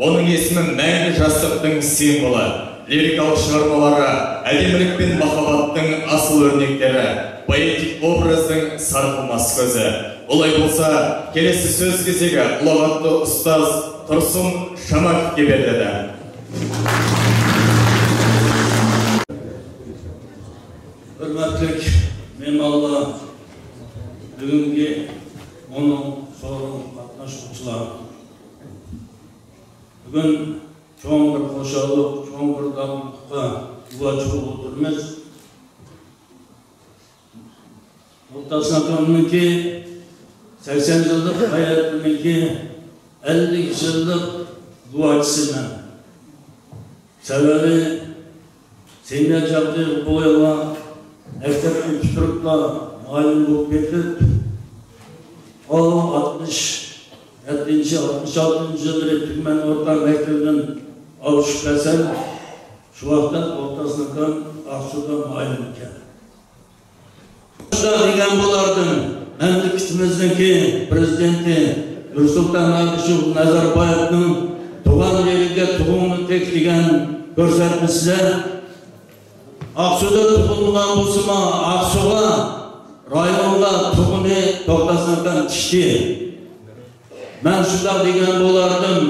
Оның есімі мәңгі жастықтың символы. Лирикалық шығармалары әдемілік пен махаббаттың асыл өрнектері, поэтик образның сарқылмас көзі. Олай болса, келесі сөз кезегі ұлағатты ұстаз Тұрсын Шамаковке беріледі. Hörmetlik mehmanlar, bugünkü bunun sorun katnaşıcılar. Bugün çoğun bir hoşallık, çoğun bir damlıkta yuva çıkıp oturmaz. Toqtasin akamningki sakson yillik hayotningki ellik yillik guvohchisiman. Sababi senior chog'da bu yo'lga maktabni tutiribla muallim bo'lib ketib, u oltmish yettinchi, oltmish oltinchi yilda Tug'man o'rta maktabidan avishib qolsam, shu vaqtda Toqtasin akam Aqsuda muallim ekan. Shunday degan bo'lardim, mamlakatimizning prezidenti Nursulton Abdushev Nazarboyevning tug'an yeriga tug'ingni tek degan ko'rsatmasida Aqsuda tug'ilgan bo'lsimi, Aqsuga, rayonga tug'ini Toqtasin akam tikdi. Men shunday degan bo'lardim.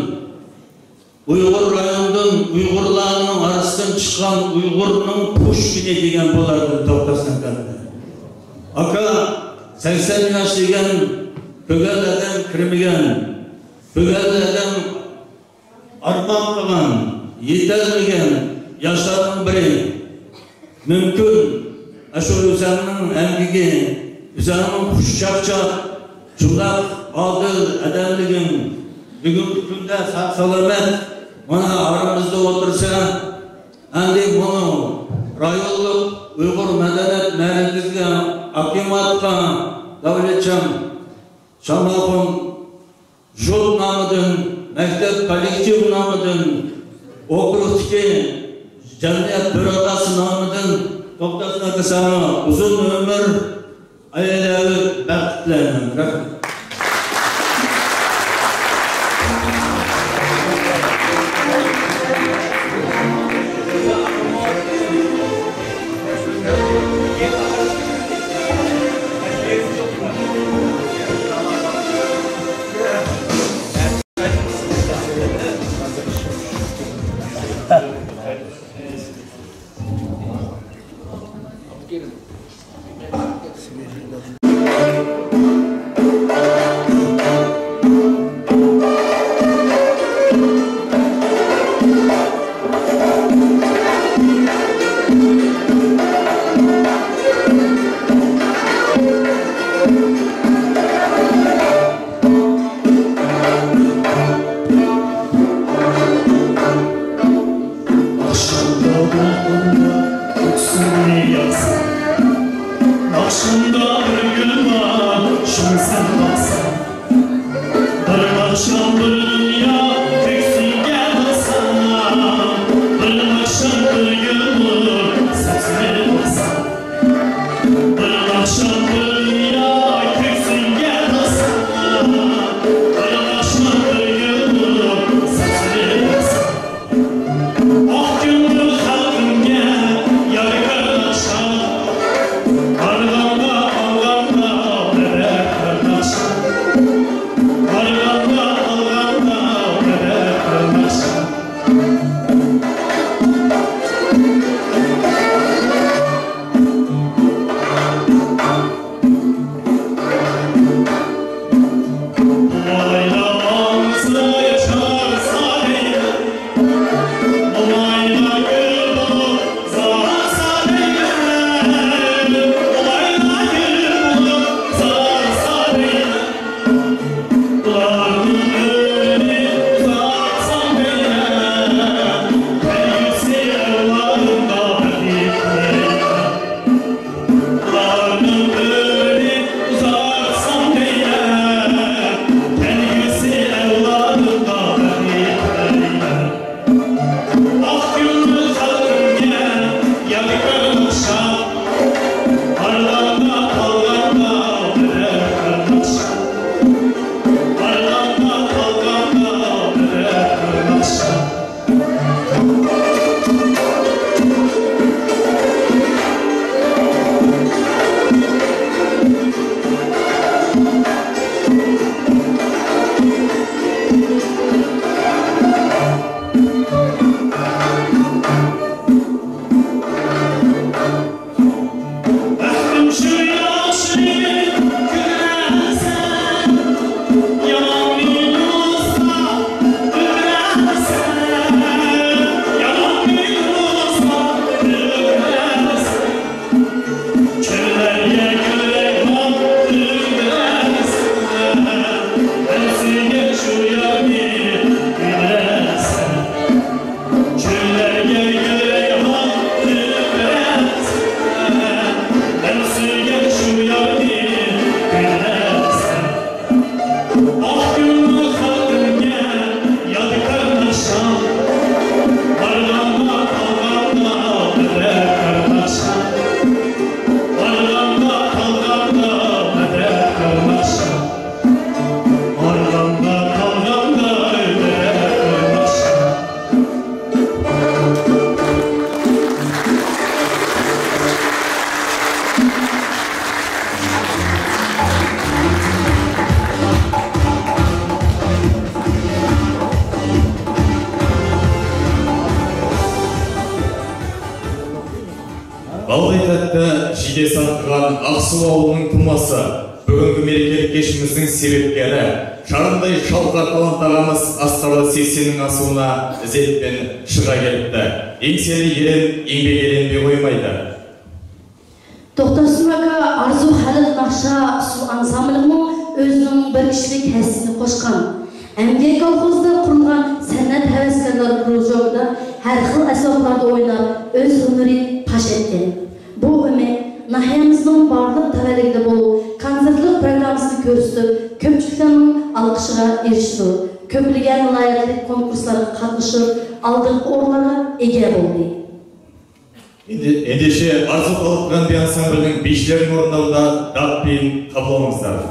Uyg'ur rayonidan, uyg'urlarning orasidan chiqqan uyg'urning Pushkini degan bo'lardim Toqtasin akam. Aka, sakson yosh degan ko'gal odam kirmagan, ko'gal odam armon qilgan, yetolmagan yoshlarning biri. Mumkin, shu o'zingning emgigi, o'zingning xushchaqchaq, shundoq odil odamliging bugungi kunda sog'-salomat mana oramizda o'tirsa, endi buni rayonlik Uyg'ur madaniyat markaziga aqayotgan Davlatjon Shamaxon Журт намыдын, мәктәп коллектив намыдын, округтагы җәмгыять төрагасы намыдын Токтасын акасына озын гомер, аиләле бәхетләрен. Рәхмәт. ئاخشامدا بولغاندا كۆكسۈمنى ياقساڭ، ناخشامدا بىر گۈل بار، شۇنى سەن باقساڭ. بىر ناخشام بىر دۇنيا كۆكسۈمگە باقساڭ، بىر ناخشام بىر گۈل بار، سەپسېرىق باقساڭ. بىر ناخشام بىر دۇنيا كۆكسۈمگە باقساڭ، بىر ناخشام بىر گۈل بار، سەپسېرىق باقساڭ. ئاق كۆڭۈل خەلقىمگە يارىگار ناخشا، بارغانغا ئىشقىلىپ قىلغان ئاقسۇ ئاۋۇلىنىڭ تۇماسى، بۈگۈنكى مەرىكىلىك كېچىمىزنىڭ سېۋەبكارى، شارىمداي شالقار تالانت ئاغامىز ئاسقارلار سېسىنىڭ ئاسۇنا ئىززەتتىن شىغا كەلتى. يېڭىسىنى يېرىم، ئېڭبېگىرىم بىغۇيمايدۇ. توختاسۇن ئاكا ئارزۇ خەلق ناخشا ئۇسسۇل ئانسامبلىمۇ ئۆزىنىڭ بىر كىشىلىك ھەسسىسىنى قوشقان. ئەمگەك كولخوزدا قۇرۇلغان سەنئەت ھەۋەسكارلار كرۇژوكىدا ھەر خىل ئەسۋابلاردا ئويناپ، ئۆز ھۈنىرىنى پاش ئەتكەن. بۇ ئۆمەك ناھىيەمىزنىڭ بارلىق تەۋەلىكىدە بولۇپ، كونسېرتلىق پروگراممىسىنى كۆرسىتىپ، كۆپچىلىكلەرنىڭ ئالقىشىغا ئېرىشىدۇ. كۆپلىگەن ۋىلايەتلىك كونكۇرسلارغا قاتنىشىپ، ئالدىنقى ئورۇنلارغا ئىگە بولدى. ئەندىشە ئارزۇ خەلق ئەنسامبلىنىڭ بېشلىرىنى ئورۇنداۋىدا داپپىن قابلىڭىزلار.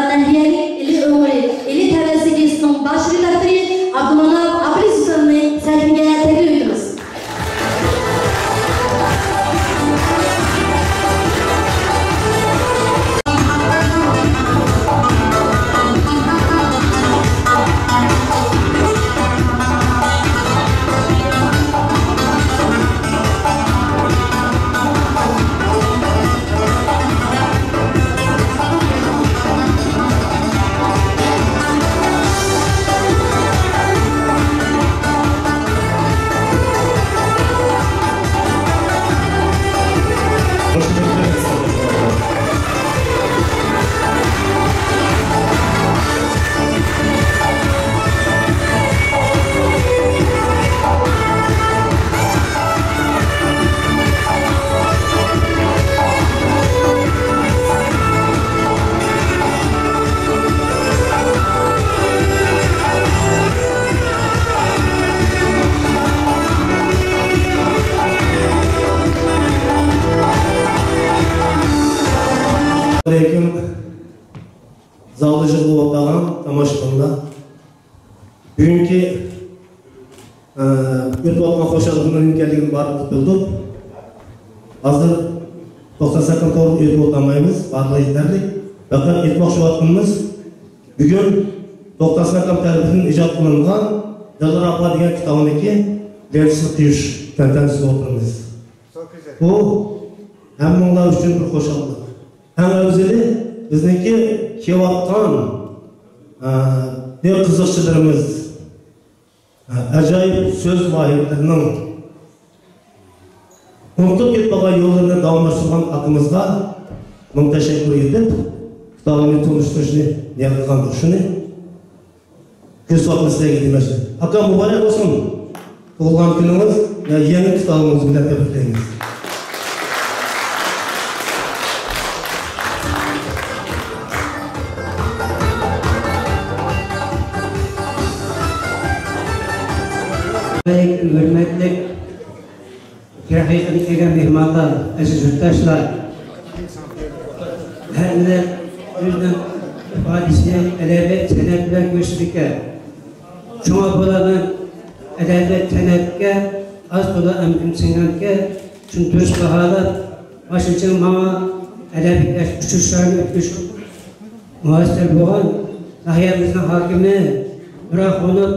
ئەنگلىيەلىك ئىلى ئوغرى، ئىلى تەۋەسى گېزىتىنىڭ باش رېداكتورى ئابدۇماناپ ئابلىز ھۈسەيىننى سەھنىگە تەكلىپ ئېتىمىز. ئەلەيكۇم. زالدا يىغىلىپ ئولتۇرغان تاماشىبىنلار، بۈگۈنكى، ئە، ئۆتۈۋاتقان خۇشاللىقنىڭ نېمە ئىكەنلىكىنى بارلىقى بىلدۇق. ھازىر توقسان سەككىز توغرىلىق ئېيتىپ ئولتۇرمايمىز، بارلىقى يېتەرلىك. پەقەت ئېيتماقچى بولۇۋاتقىنىمىز، بۈگۈن توختاسىز ئاكام تەرىپىدىن ئىجاد قىلىنغان دىلرابا دېگەن كىتابنىڭكى لېنتىسىنى قويۇش تەنتەنىسىدە ئولتۇرىمىز. بۇ ھەممىڭلار ئۈچۈن بىر خۇشاللىق. ئەڭ ئەۋزىلى بىزنىڭكى كېلىۋاتقان، ئە، دىن قىزىقچىلىرىمىز، ئە، ئاجايىپ سۆز ماھىرلىرىنىڭ ئۇنتۇپ كېتىپ قالغان يوللىرىنى داۋاملاشتۇرغان ئاكىمىزغا مىڭ تەشەككۈر ئېيتىپ، كىتابىمنى تونۇشتۇرۇشنى نىيەت قىلغان شۇنى كۆز ئالدىمىزدىكى دېمەكچى. ئاكا، مۇبارەك بولسۇن! تۇغۇلغان كۈنىڭىز ۋە يېڭى كىتابىڭىز بىلەن تەبرىكلەيمىز. ھۆرمەتلىك كىرا ھەققىدە كەلگەن مېھمانلار، ئەزىز يۇرتداشلار، ھەر مىللەت ئۆزىنىڭ ئىپادىسىنى ئەدەبىيات، سەنئەت بىلەن كۆرسىتىدىكەن. شۇڭا بۇلارنىڭ ئەدەبىيات، سەنئەتكە ئاز تولا ئەمگىكى سىڭگەنكەن، شۇنى دۇرۇس باھالاپ، باشلىقچىنىڭ ماڭا ئەدەبىي ئۇچرىشىشلارنى ئۆتكۈزۈش مۇيەسسەر بولغان ناھىيەمىزنىڭ ھاكىمى مىرئاخۇنۇم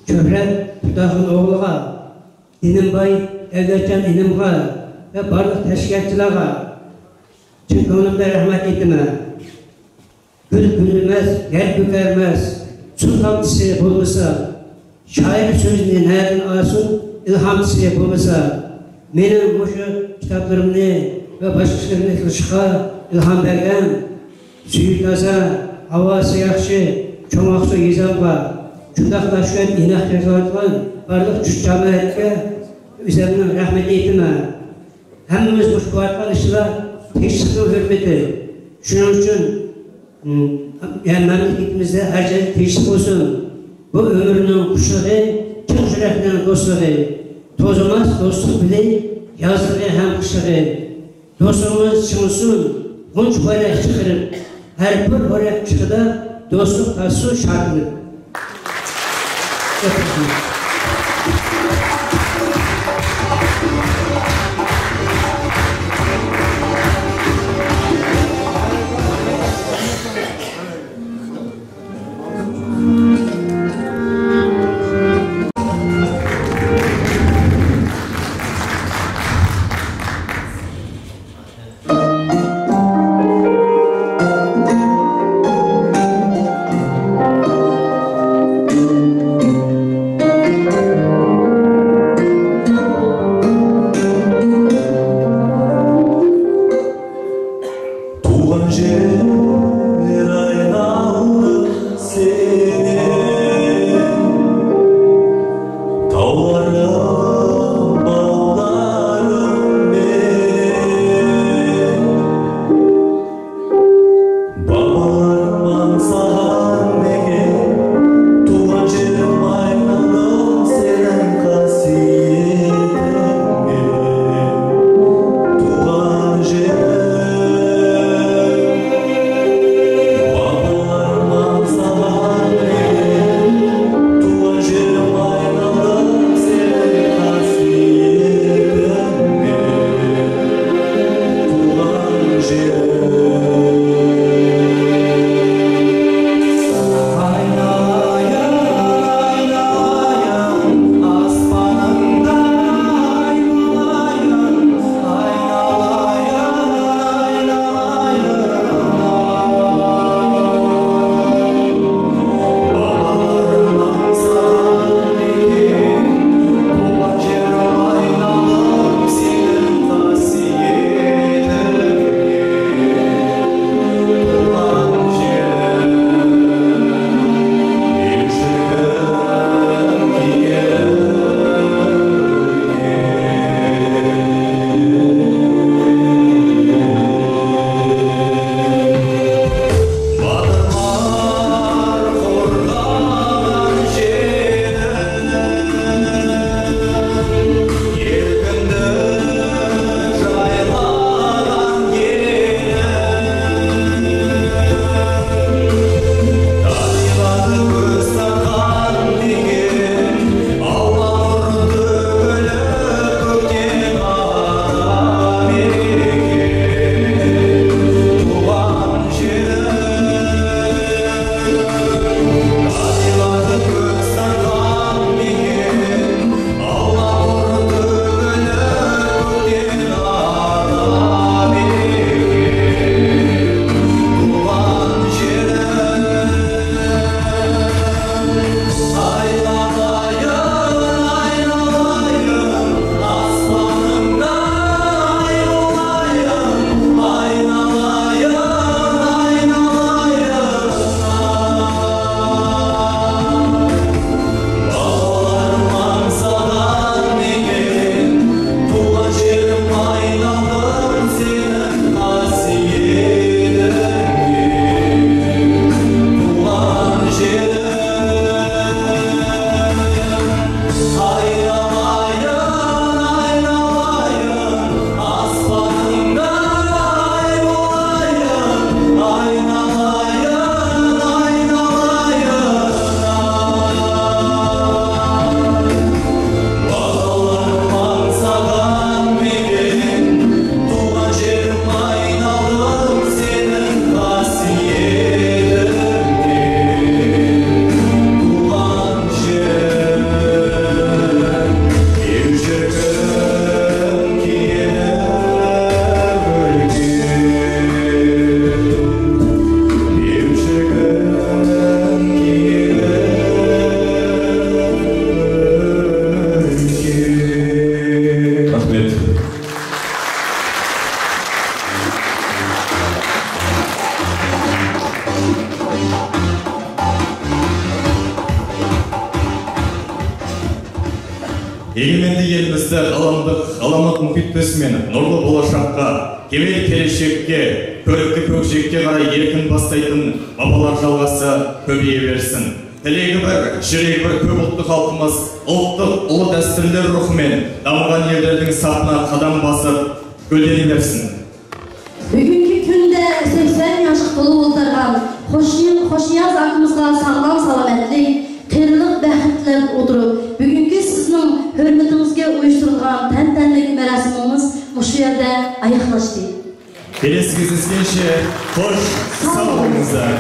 شۆھرەت پۇتاخۇن ئوغلىغا، دىنىم باي دەۋلەتجان ئىنىمغا ۋە بارلىق تەشكىلاتچىلارغا چىن كۆڭلۈمدىن رەھمەت ئېيتىمەن. گۈل گۈللىمەس، يەر كۆكەرمەس، سۇ تامچىسى بولمىسا، شائىر سۆزىنى نەدىن ئالسۇن، ئىلھامچىسى بولمىسا، مېنىڭ مۇشۇ كىتابلىرىمنى ۋە باشقا ئىشلىرىمنى قىلىشقا ئىلھام بەرگەن، سۈيى تازا، ھاۋاسى ياخشى، چوڭ ئاقسۇ يېزامغا، شۇنداقلا شۇ يەردە ئىناق ياشاۋاتقان بارلىق جۇت جامائەتكە ئۆزۈمنىڭ رەھمىتىنى ئېيتىمەن. ھەممىمىز مۇشۇ قىلىۋاتقان ئىشلار تىنچلىقنىڭ ھۆرمىتى. شۇنىڭ ئۈچۈن، م، يەنى مەملىكىتىمىزدە ھەر جايدا تىنچلىق بولسۇن. بۇ ئۆمۈرنىڭ خۇشلۇقى، چىن يۈرەكنىڭ دوستلۇقى، توزۇماس دوستلۇق بىلەن يازلىقى ھەم قىشلىقى. دوستلۇقىمىز چىڭسۇن، غۇنچە ھۆرەك چىقىرىپ، ھەر بىر ھۆرەك ئىچىدە دوستلۇق تارتسۇن شادلىنىپ. ئېگىمەندى يېرىمىزدە غالاملىق، غالاملىق مۇھىت ئۆسمىگەن نۇرلۇق بولاشاققا، كېمەيدى كېلەچەككە، كۆرۈكتە كۆكجىيەككە قاراي ئېركىن باس دەيتىن بابالار جالغاسى كۆپىيىۋەرسۇن. تىلىكى بىر، شېرىكى بىر كۆپ ئۇلتلۇق خەلقىمىز ئۇلتلۇق ئۇلۇغ دەستۇرلىرى روھىمەن دامغان يەرلەردىن ساپنا قەدەم باسىپ گۈللىنىۋەرسۇن. بۈگۈنكى كۈندە سەكسەن ياشقا تولۇپ ئولتۇرغان خوشنى-، خوشنىياز ئاكىمىزغا ساغلام سالامەتلىك، قېرىلىق بەخت تىلەپ ئولتۇرۇپ، بۈگۈنكى سىزنىڭ ھۆرمىتىڭىزگە ئۇيۇشتۇرۇلغان تەنتەنىلىك مەراسىمىمىز مۇشۇ يەردە ئاياغلاشتى. كېلىسىگە سىزگىچە خوش، ساغ بولۇڭلار.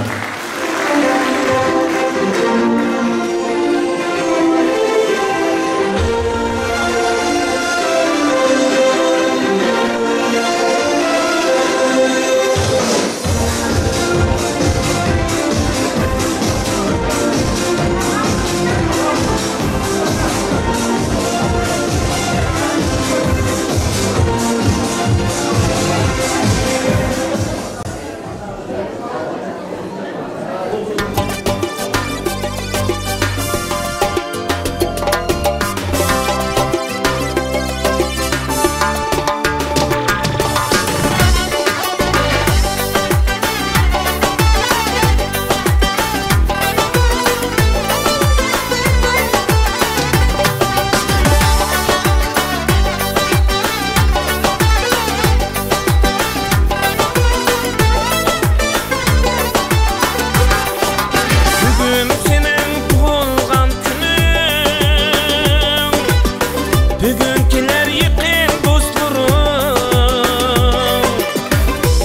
بۈگۈن سېنىڭ تۇغۇلغان كۈنۈڭ، بۈگۈن كېلەر يېقىن دوستلىرىڭ.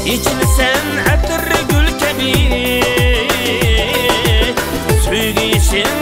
ئېچىلىسەن ئەتىر گۈل كەبى، سۆيگۈ يېشىڭ